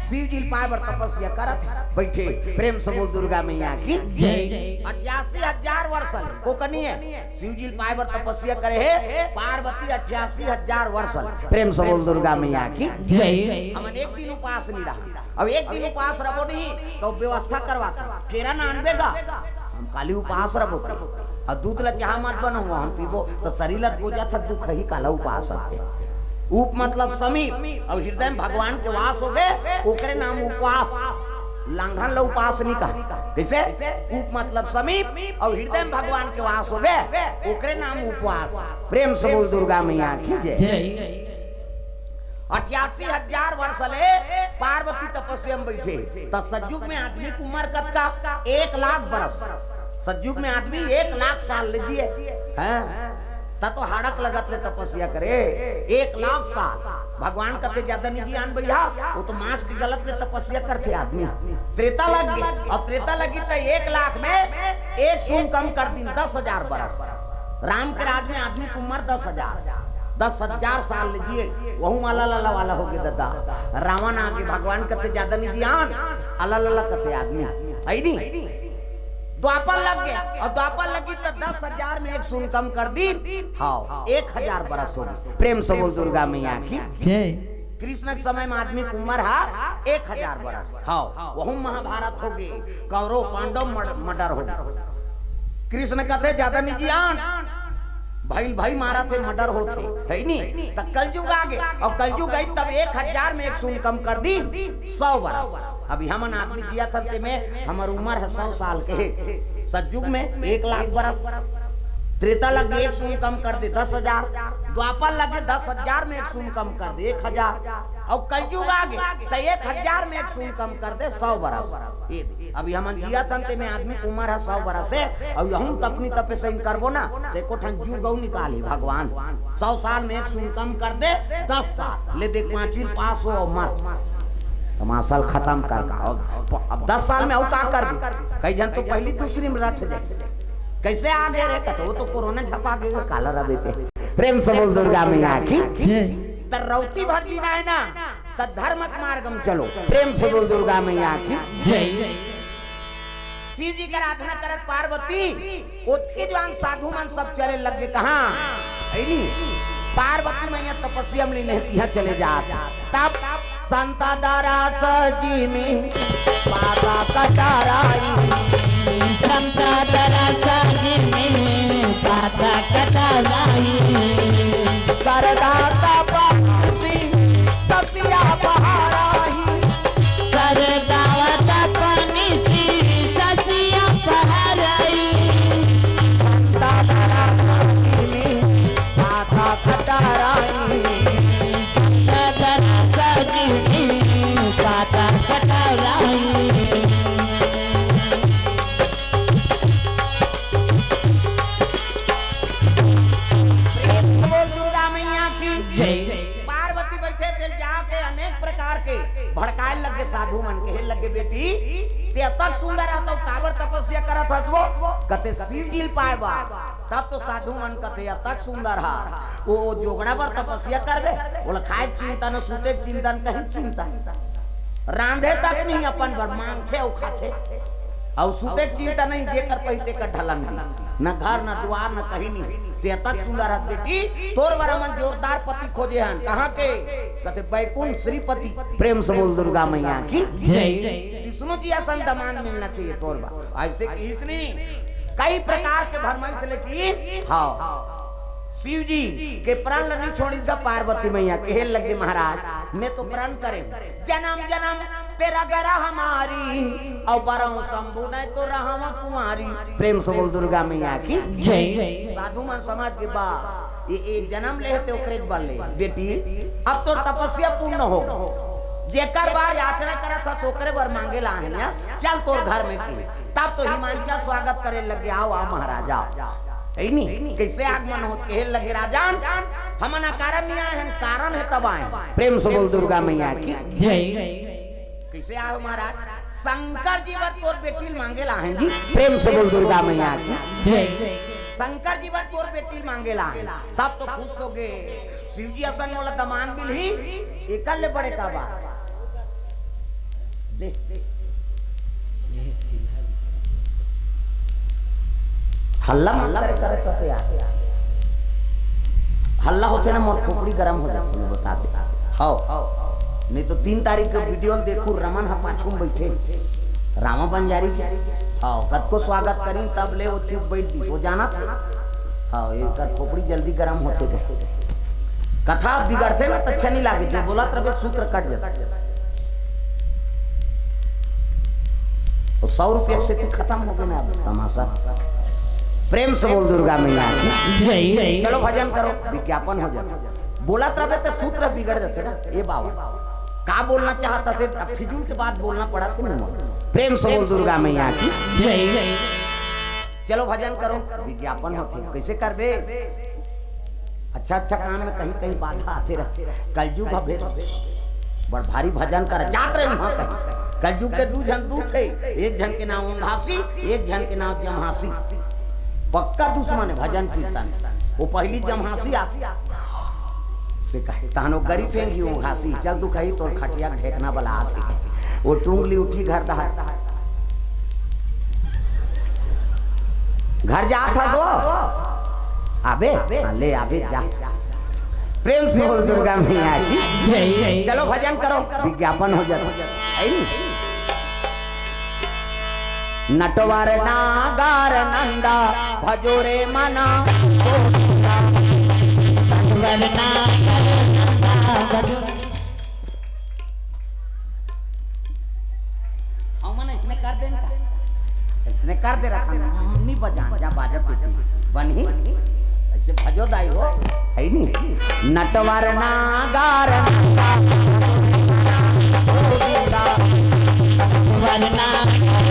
शिव जी पाए बर तपस्या करत है। बैठे प्रेम से बोल दुर्गा मैया की। जय। अट्ठासी हजार वर्ष ले कोकनी है, शिव जी पाए बर तपस्या करे है पार्वती अट्ठासी हजार वर्ष ले। प्रेम से बोल दुर्गा मैया की। जय। हमन एक दिन उपास नहीं रहा, अब एक दिन उपास रहो नहीं तो व्यवस्था करवाता, केरा ना आनबे गा, हम काली उपास रहो। और दूध ला चाह मत बनाओ, हम पीबो तो शरीर ला गोजा था दुख ही काला उपास आते। उप मतलब समीप, और हृदय में भगवान के वास हो गए, ओकरे नाम उपवास। लांघन ला उपास नहीं कहा। जैसे उप मतलब समीप और हृदय में भगवान के वास हो गए, ओकरे नाम उपवास। प्रेम से बोल दुर्गा मैया की जय। जय। अट्ठासी हजार वर्ष ले पार्वती तपस्या में बैठे, त सतयुग में आदमी के उम्र कतका? एक लाख बरस। सतयुग में आदमी एक लाख साल ले जिए हैं, त तो हाड़क लगत ले तपस्या करे। एक लाख साल। भगवान कथे ज्यादा नहीं जियान भैया, वो तो मांस के गलत ले तपस्या करथे आदमी। त्रेता लग गए, और त्रेता लगी त एक लाख में एक सुन कम कर दिन, दस हजार बरस। राम के राज में आदमी के उम्र दस हजार, दस हजार साल ले जिए, वहू माला लाला वाला हो गए दादा। रावण आगे भगवान कथे ज्यादा नहीं जियान, अला लाला कथे आदमी। है नी? द्वापर लग गए, और द्वापर लगी तो दस हजार में एक सुन कम कर दी। हाँ, एक हजार बरस हो गए। प्रेम से बोल दुर्गा मैया की। जय। कृष्ण के समय में आदमी के उम्र हा एक हजार बरस। हाँ, वहू महाभारत हो गए, कौरव पांडव मर-, मर्डर हो गए। कृष्ण कथे ज्यादा नहीं जियान, भइल भाई मारा थे, मर्डर होथे, है नी? त कलयुग आ गए, और कलयुग आई तब एक हजार में एक सुन कम कर दी, सौ बरस। अभी हमन आदमी जिया थन ते में हमर उम्र है सौ साल के, सतयुग में एक लाख बरस। त्रेता लगे एक सून कम कर दे, दस हजार। द्वापर लगे दस हजार में एक सून कम कर दे, एक हजार। अउ कलयुग आगे त एक हजार में एक सून कम कर दे, सौ बरस। ये दे, अभी हमन जियत हन ते में आदमी के उमर ह सौ बरस हे, अउ यहूं तपनी तपे सही करबो ना, त एको ठन जुग अउ निकालही भगवान। सौ साल में एक सून कम कर दे, दस साल ले देख, पांचवी पास हो अउ मर। तमाशा ल खतम कर का। अब, अब दस साल में अउ का करबे? कई झन तो पहली दूसरी में रट जाए। कैसे आ गए रे? कथे, "वो तो कोरोना झपा के काला रबे ते।" प्रेम से बोल दुर्गा मैया की। जय। त रौती भर जीना हे ना, त धर्म के मार्ग में चलो। प्रेम से बोल दुर्गा मैया की। जय। शिव जी के आराधना करत पार्वती, ओतके जुवार साधु मन सब चले लग गे। कहां? अइनी। पार्वती मैया तपस्या में लीन हे, तिहां चले जात। तब संता दरस जिमि पाता कटराई। संता दरस जिमि पाता कटराई। सरदा तपसी ससिया पहराई। सरदा तपसी ससिया पहराई। संता दरस जिमि पाता कटराई। प्रेम से बोल दुर्गा मैया की। जय। पार्वती बइठे तेला जाके अनेक प्रकार के भड़काए लगे साधु मन, कहे लगे, "बेटी, ते अतक सुंदर हस त काबर तपस्या करत हस वो?" कथे, "शिव जी ल पाए बर।" तब तो साधु मन कथे, "अतक सुंदर हस, वो जोगड़ा बर तपस्या करबे, ओला खाए के चिंता न, सूते के चिंता न, कहीं चिंता। रांधे तक नहीं अपन बर, मांगथे अउ खाथे। अउ सूते के चिंता नहीं, जेकर पही तेकर ढलंगी। न घर, न दुआर, न कहीं नहीं। ते अतक सुंदर हस बेटी, तोर बर हमन जोरदार पति खोजे हन।" कहां के? कथे, "बैकुंठ श्रीपति।" प्रेम से बोल दुर्गा मैया की। जय। विष्णु जी असन दमांद मिलना चाहिए तोर बर। अइसे किहिस नहीं, कई प्रकार के भरमाइस लेकिन, हां, शिव जी के प्रण ल नइ छोड़िस गा पार्वती मैया, कहे लगे, "महाराज, मैं तो प्रण करेंव, जनम जनम तेरा गरह हमारी, अउ बरहूं शंभु नहीं तो रहंव कुंवारी।" प्रेम से बोल दुर्गा मैया की। जय। साधु मन समझ गे बा, ये, ये जनम ले हे ते ओकरे बर ले। बेटी, अब तोर तपस्या पूर्ण हो गे। जेकर बर याचना करत हस, ओकरे बर मांगे ल आहे ना। चल तोर घर में की। तब तो हिमांचल स्वागत करे लगे, "आओ, आओ महाराज, आओ।" हे नी? कैसे आगमन होत? कहे लगे, "राजन, हमन अकारण नहीं आए हन, कारण हे तब आए हन।" प्रेम से बोल दुर्गा मैया की। जय। कैसे आए हो महाराज? "शंकर जी बर तोर बेटी ल मांगे ल आहे हन जी।" प्रेम से बोल दुर्गा मैया की। जय। "शंकर जी बर तोर बेटी ल मांगे ल आहे हन।" तब तो खुश हो गे, "शिव जी असन मोला दमांद मिलही, एकर ले बड़े का बात?" दे। हल्ला मत करे, करे तो यार। हल्ला होथे ना, मोर खोपड़ी गरम हो जाथे, मैं बता दे। हव। नहीं तो तीन तारीख के वीडियो ल देखू, रमन ह पाछू में बइठे। रामा बंजारी के। हव, कतको स्वागत करिन, तब ले वो चुप बइठ दिस। वो जानत हे। हव, एकर खोपड़ी जल्दी गरम होथे कहे। कथा बिगड़थे ना, त अच्छा नहीं लागे, जो बोलत रहे सूत्र कट जाथे। वो सौ रुपया के सेती खतम हो गे ना, अब तमाशा। प्रेम से बोल दुर्गा मैया की। जय। चलो भजन करो, विज्ञापन हो जाथे। बोलत रहे त सूत्र बिगड़ जाथे ना, ए बाबा। का बोलना चाहत हस, अब फिजूल के बात बोलना पड़त हे ना। प्रेम से बोल दुर्गा मैया की। जय। चलो भजन करो, विज्ञापन होथे, कैसे करबे? अच्छा, अच्छा काम में कहीं, कहीं बाधा आते रहथे। कलयुग ह भेद, बड़ भारी भजन कर जात रहे वहां कहीं। कलयुग के दू झन दूत हे, एक झन के नाम ओंघासी, एक झन के नाम जम्हासी। पक्का दुश्मन हे भजन कीर्तन। वो पहली जम्हासी आथे। से कहे, "तहन वो गरी फेंगी ओंघासी, चल दुखही तोर खटिया के ढेकना बला आथे।" वो टूंग ली उठी घर दहर। घर जात हस वो? आबे? हां, ले आबे, जा। प्रेम से बोल दुर्गा मैया की। जय। चलो भजन करो, विज्ञापन हो जाता है। नटवर नागर नंदा भजो रे मना। नटवर नागर नंदा भजो। हमन इसमें कर देन का? इसने कर दे रखा, नहीं बजान जा बाजा पेटी बनही। ऐसे भजो दाई हो, है नी? नटवर नागर गोविंदा। नटवर नागर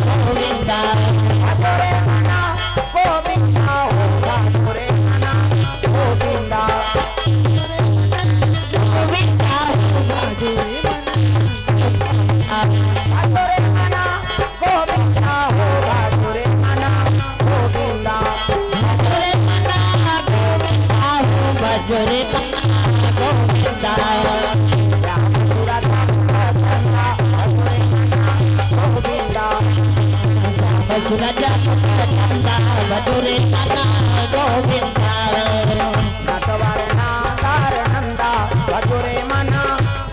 गोविंदा। गोविंदा हो, गोविंदा। गोविंदा हो, गोविंदा। गोविंदा हो, गोविंदा। गोविंदा हो, गोविंदा। गोविंदा। श्याम सुरत गोविंदा। श्याम सुरत गोविंदा। नटवर नागर नंदा भजो रे मना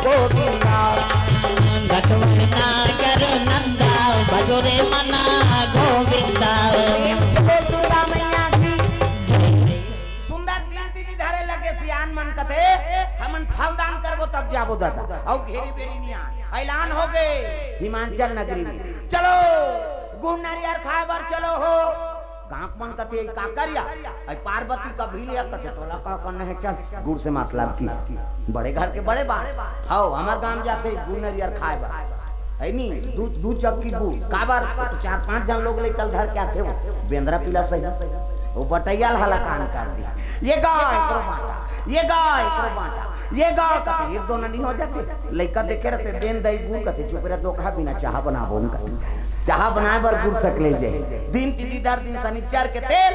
गोविंदा। नटवर नागर नंदा भजो रे मना गोविंदा। प्रेम से बोल दुर्गा मैया की। सुंदर दिन तिथि धरे लगे सियान मन कथे, हमन फल दान करबो तब जाबो दादा। अउ घेरी बेरी नियान ऐलान हो गए हिमांचल नगरी में, चलो गुड़ नरियर खाए बर चलो हो। गांव मन कथे का करिया, आई पार्वती का भी लिया कथे, तोला का करना है, चल गुड़ से मतलब की बड़े घर के बड़े बात। हव, हमर गांव जाथे गुड़ नरियर खाए बर, है नी? दू दू चक्की गुड़ काबर? वो तो चार पांच झन लोग ले कल धर के आथे, वो बेंदरा पीला सही, वो बटैया ल हलाकान कर दी। ये गा एकरो बांटा, ये गा एकरो बांटा, ये गा कथे, एक दो ननी हो जाथे। लइका देखे रहते, देन दई गुड़ कथे, चुप रह, दो कहा बिना चाहा बनाबो न कथे। चाहा बनाए बर गुड़ सकले जाए। दिन तिथि धर दिन सनिचर के तेल,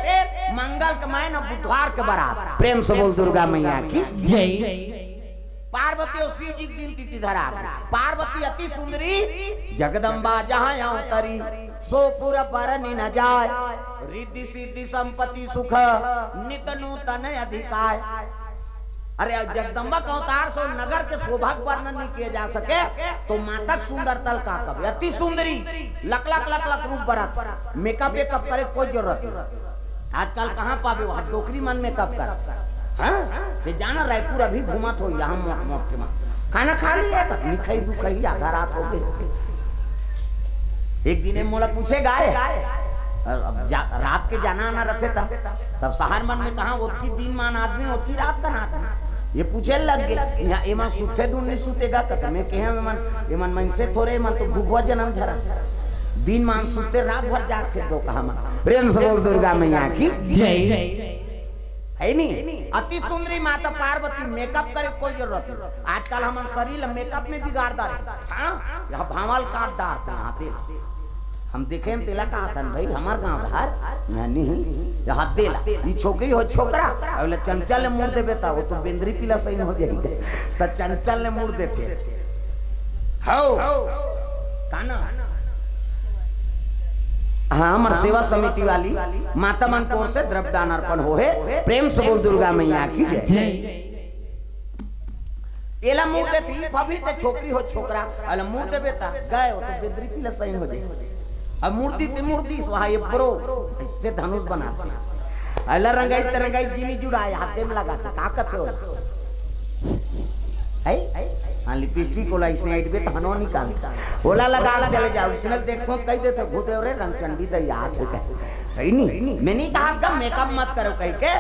मंगल के मायन बुधवार के बरात। प्रेम से बोल दुर्गा मैया की। जय। पार्वती अउ शिव जी के दिन तिथि धरा। पार्वती अति सुंदरी जगदम्बा जहाँ अवतरी, सो पुर बरनि न जाय। रिद्धि सिद्धि संपत्ति सुख नित नूतन अधिकाय। अरे, जगदम्बा का अवतार से नगर के शोभा के वर्णन नहीं किया जा सके, तो माता के सुंदरता ल का कबे। अति सुंदरी, लक लक लक लक रूप बरत, मेकअप वेकअप करे कोई जरूरत नहीं। आजकल कहाँ पाबे, वहाँ डोकरी मन मेकअप करत। हाँ, ते जाना रायपुर अभी घूमत हो, यहाँ मोट मोट के मन खाना खा लिया, कतनी खाई दू खाई, आधा रात हो गई। एक दिन ये मोला पूछे गाय, और अब जा, रात के जाना आना रथे तब, तब शहर मन में कहाँ ओतकी दिन मान आदमी, ओतकी रात का आदमी। ये पूछे लग गए, यहाँ एमन सुते दून नहीं सुतेगा, कत मैं कहे एमन, एमन मनसे थोरे, एमन तो घुघुआ जन्म धरा। दिन मान सुते, रात भर जागथे दो कहा मन। प्रेम से बोल दुर्गा मैया की। जय। है नी? अति सुंदरी माता पार्वती, मेकअप करे कोई जरूरत नहीं। आजकल हमन शरीर ल मेकअप में बिगाड़ डारे। हाँ? यहाँ भांवल काट डारथे, यहाँ दिल। हम देखे हम तेला कहा थन भाई, हमार गांव धार नहीं, यहाँ दिल। ई छोकरी हो छोकरा, अगले चंचल ले मुड़ देबे ता, वो तो बेंदरी पीला सही हो जाएगा। त चंचल ले मुड़ देथे। हव। का ना? हाँ, हमर सेवा समिति वाली माता मन के ओर से द्रव्य दान अर्पण होहे। प्रेम से बोल दुर्गा मैया की जय। जय। एला मुड़ देती, अभी ते छोकरी हो छोकरा, अला मुड़ देबे ता, गए हो तो बेदरी पीला सही हो जाए। अब मूर्ति ते मूर्ति, सो हा ये ब्रो, इससे धनुष बनाथे। अला रंगाई ते रंगाई जीनी जुड़ाए, हाथे में लगाथे, का कथे हो? है? हाँ, लिपस्टिक ओला इसने अइटबे त हनो निकाल। ओला लगा के चले जाओ, इसने देखथो त कहि देथे, "भूदेव रे, रंगचंडी दई आत हे," कहे। है नी? मैं नहीं कहा का मेकअप मत करो कहि के,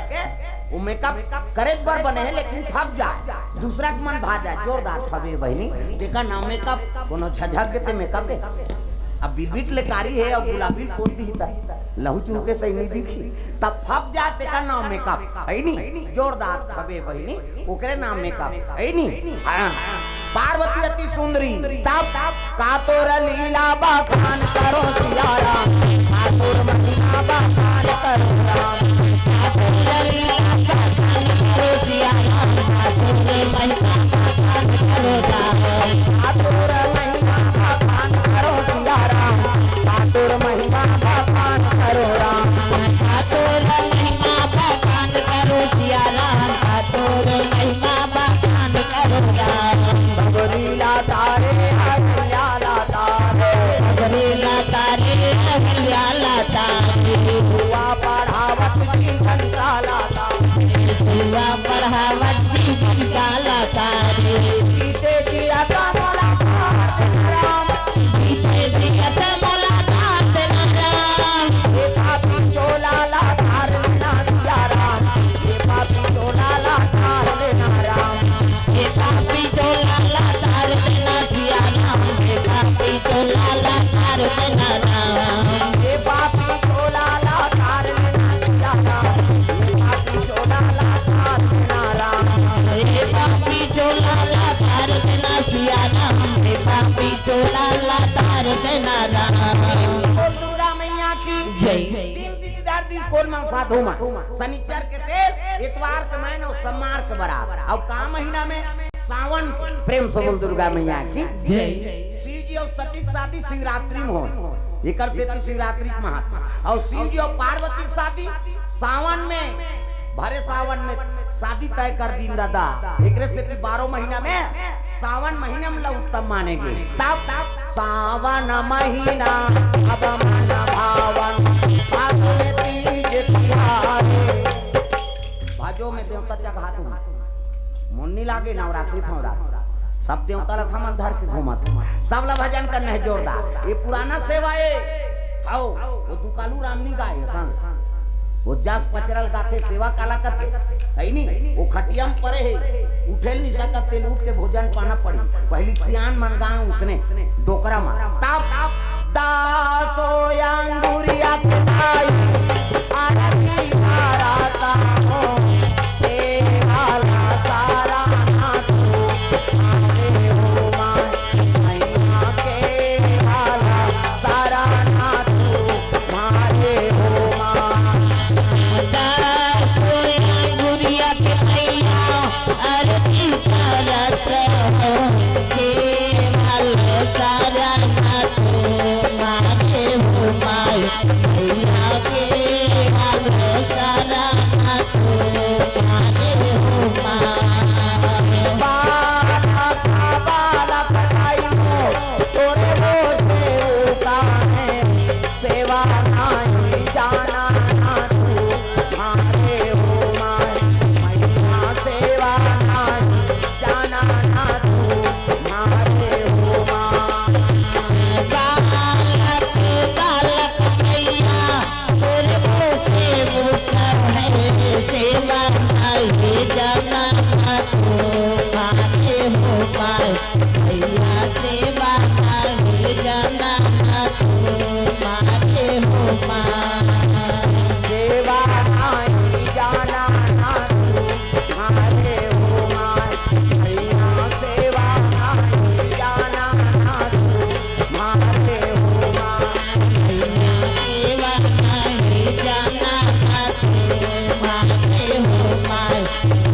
वो मेकअप करे बर बने हे, लेकिन फब जाए, दूसरा के मन भा जाए, जोरदार फबे बहिनी। तेकर नाम मेकअप, कोनो झझक के ते मेकअप हे। अब बिरबिट ले कारी हे अउ गुलाबी पोत दिही त लहू चूर के सही नहीं दिखी, तब फब जाए, तेकर नाम मेकअप, है नी? जोरदार फबे बहिनी, ओकरे नाम मेकअप, है नी? हाँ। पार्वती अति सुंदरी, तब का तोर लीला बखान करो सिया राम, का तोर महिमा बखान करो राम, का तोर लीला बखान करो सिया राम, का तोर महिमा बखान करो राम, का तोर महिमा बखान करो सिया राम, का तोर महिमा बखान करो राम, का तोर महिमा बखान करो सिया राम, का तोर महिमा बखान करो राम। बबरी लाता रे, हरिया लाता रे। बबरी लाता रे, हरिया लाता रे। हुआ पढ़ावत जी घंटा लाता। लाला तार देना सिया राम, हे पापी चोला ला तार देना राम। बोल दुर्गा मैया की जय। दीनदयाल स्कूल में साधु मन, शनिचर के तेल, इतवार के मैन अउ सोमवार के बरात। अउ का महीना में? सावन के। प्रेम से बोल दुर्गा मैया की जय। शिव जी अउ सती के शादी शिवरात्रि में होय, एकर सेती शिवरात्रि के महत्व। अउ शिव जी अउ पार्वती के शादी सावन में, भरे सावन में शादी तय कर दीन दादा। एकरे सेती बारह महीना में सावन महीना में ला उत्तम माने गे। तब सावन महीना अब मन भावन, फागुन तीज तिहारे। भजो में देवता चघा दूं, मुन्नी लागे नवरात्रि फवरात्रि। सब देवता ला थमन धर के घूमत, सब ला भजन करना हे जोरदार। ये पुराना सेवा ए, आओ, वो दुकालू रामनी गाए हे सन। वो जस पचरल गाथे, सेवा काला कथे, है नी? वो खटिया में परे हे, उठे नहीं सकत, तेल उठ के भोजन पाना पड़ी। पहली सियान मन गान उसने डोकरा मन। तब दासो अंगुरिया के दाई, आरती भारता हो, ए वाला सारा नाथू, मारे हो माँ, मैया के वाला सारा नाथू, मारे हो माँ। दासो अंगुरिया के भैया, आरती करत हो, केवल करना तू मारे हो माई, भैया केवल करना तू मारे हो माई। बालक बालक दाई हो, तोरे वो सेवका है, सेवा नाही जाना ना तू, मारे हो माई, मैया सेवा नाही जाना ना तू, मारे हो माई। बालक बालक मैया, तोरे वो सेवका है, सेवा नाही जाना ना तू, मारे हो माई। भैया सेवा नाही जाना ना तू, मारे हो माँ। सेवा नाही जाना ना तू, मारे हो माँ। भैया सेवा नाही जाना ना तू, मारे हो माँ। भैया सेवा नाही जाना ना तू, मारे हो माँ।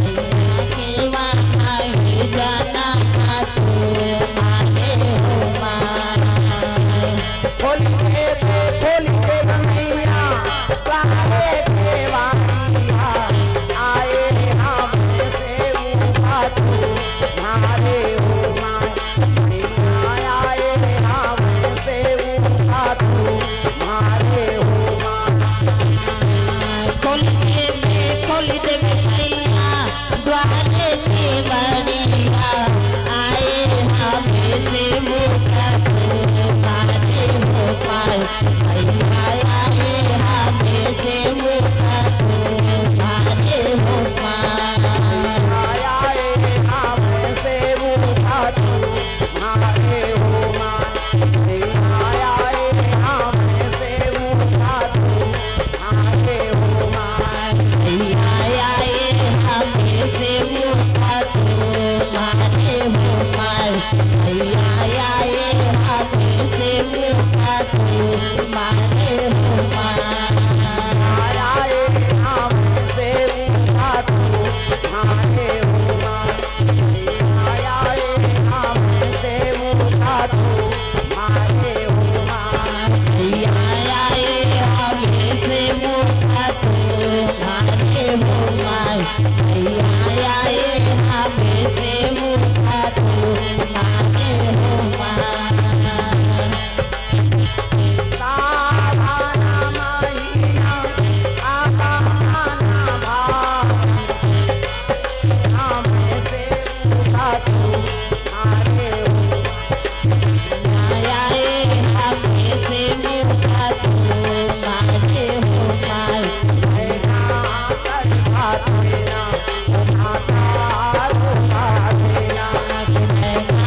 भैया सेवा नाही जाना ना तू, मारे हो माँ। खोल के दे, खोल के बनैया, सारे देवानिया, आए हम सेवका तू, मारे हो माँ। मैया आए हम सेवका तू, मारे हो माँ। खोल के दे, खोल दे मैया, द्वारे के बरिया, आए हमें सेवका तू, मारे हो माँ। भैया आए हमें सेवका तू, मारे हो माँ। आए हमें सेवका तू, मारे हो माँ। भैया आए हमें सेवका तू, मारे हो माँ। भैया आए हमें सेवका तू, मारे हो माँ। भैया आए हमें सेवका तू, मारे हो माँ। आए हमें सेवका तू, मारे हो माँ। भैया आए हमें सेवका तू, मारे हो माँ। भैया आए हमें सेवका तू, मारे हो माँ। भैया आए हमें सेवका तू, मारे हो माँ। सावन महीना आगमन भाई, हमें सेवका तू, मारे हो माँ। आए हमें सेवका तू, मारे हो माँ। मैना कर खाते ना, माता रो खाते ना। मैना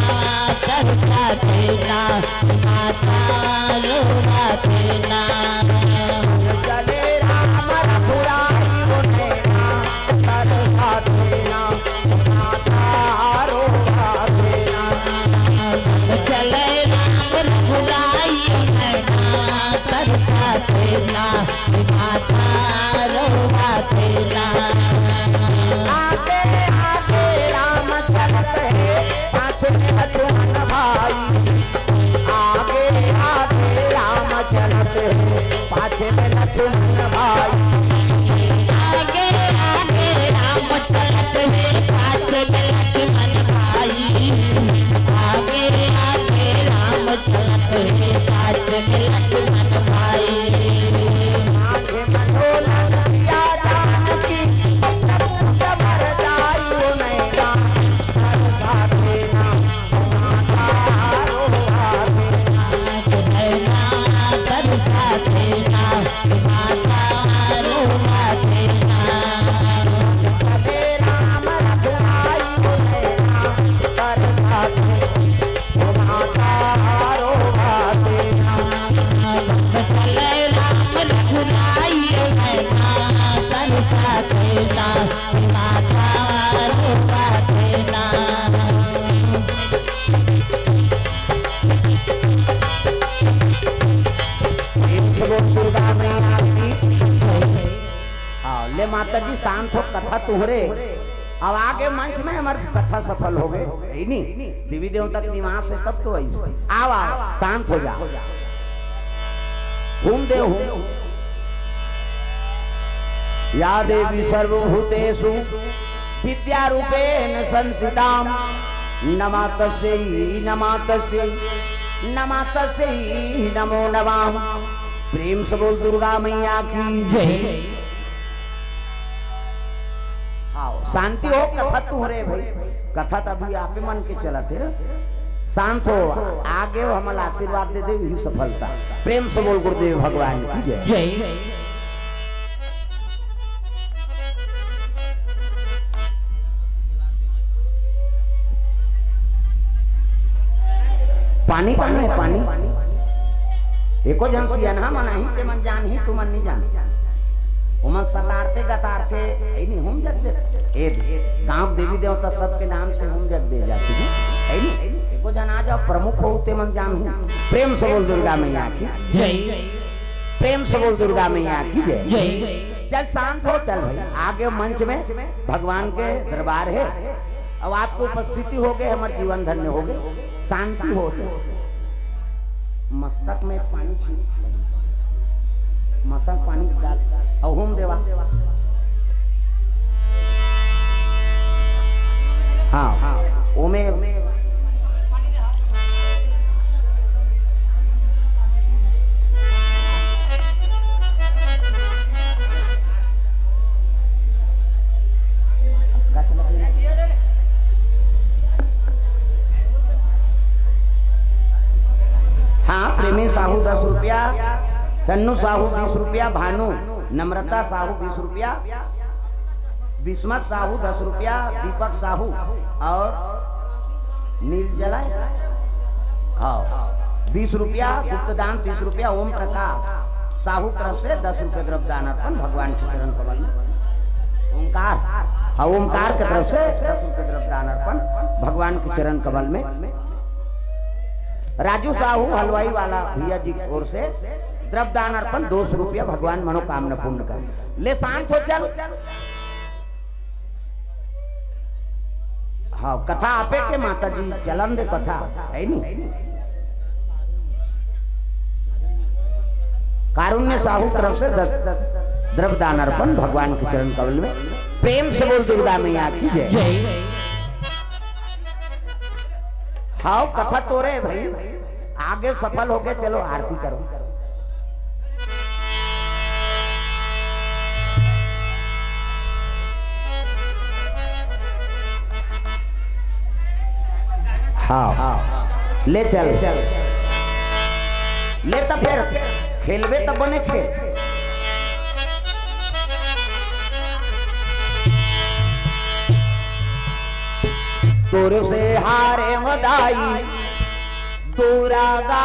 कर खाते ना, माता रो खाते ना। चले राम रघुराई रो नैना, कर खाते ना, माता रो माता जी शांत हो, कथा तुहरे। अब आगे मंच में हमर कथा सफल हो गए, है नी? देवी देवता के निवास है तब तो ऐसे। आओ, आओ, शांत हो जाओ। हूम दे हूम। या देवी सर्वभूतेषु विद्यारूपेण संस्थिता। नमा तस्यै, नमा तस्यै, नमा तस्यै नमो नमः। प्रेम से बोल दुर्गा मैया की जय। हाँ, शांति हो, कथा तुहरे भाई, कथा तो अभी आपे मन के चलत है। शांत हो, आगे हो, हमला आशीर्वाद दे दे, यही सफलता। प्रेम से बोल गुरुदेव भगवान की जय। जय। पानी कहाँ है, पानी? एको झन सियनहा मन आही, ते मन जानही, तुमन नहीं जान। ओमन सतारते गतारते, ऐ नहीं, हूम जग देथे। ए गांव देवी देवता सबके नाम से हूम जग दे जाथे, है नहीं? एको झन आ जाओ, प्रमुख हो, ते मन जानही। प्रेम से बोल दुर्गा मैया की जय। प्रेम से बोल दुर्गा मैया की जय। जय। चल शांत हो, चल भाई, आगे मंच में भगवान के दरबार है। अब आपको उपस्थिति हो गए, हमर जीवन धन्य हो गए, शांति हो जाए। मस्तक में पानी छीट, मस्तक पानी डाल, अउ हूम देवा। हाँ, हाँ, ओमे हाँ, प्रेमी साहू दस रुपया, सन्नू साहू बीस रुपया, भानु नम्रता साहू बीस रुपया, बिस्मत साहू दस रुपया, दीपक साहू और नील जलाए, हाँ, बीस रुपया, गुप्तदान तीस रुपया, ओम प्रकाश साहू तरफ से दस रुपये द्रव्य दान अर्पण भगवान के चरण कमल में। ओंकार, हाँ, ओंकार के तरफ से दस रुपये द्रव्य दान अर्पण भगवान के चरण कमल में। राजू साहू हलवाई वाला भैया जी की ओर से द्रव्य दान अर्पण दो सौ रुपया, भगवान मनोकामना पूर्ण कर। ले शांत हो, चल। हाँ, कथा आपे के माता जी, चलन दे कथा, है नी? कारुण्य साहू तरफ से द-, द्रव्य दान अर्पण भगवान के चरण कमल में। प्रेम से बोल दुर्गा मैया की जय। जय। हाँ, कथा तोरे भाई, आगे सफल हो गए, चलो आरती करो। हाँ, ले चल, ले त फेर खेलबे त बने खेल। तोर से हारे मदाई दुरागा।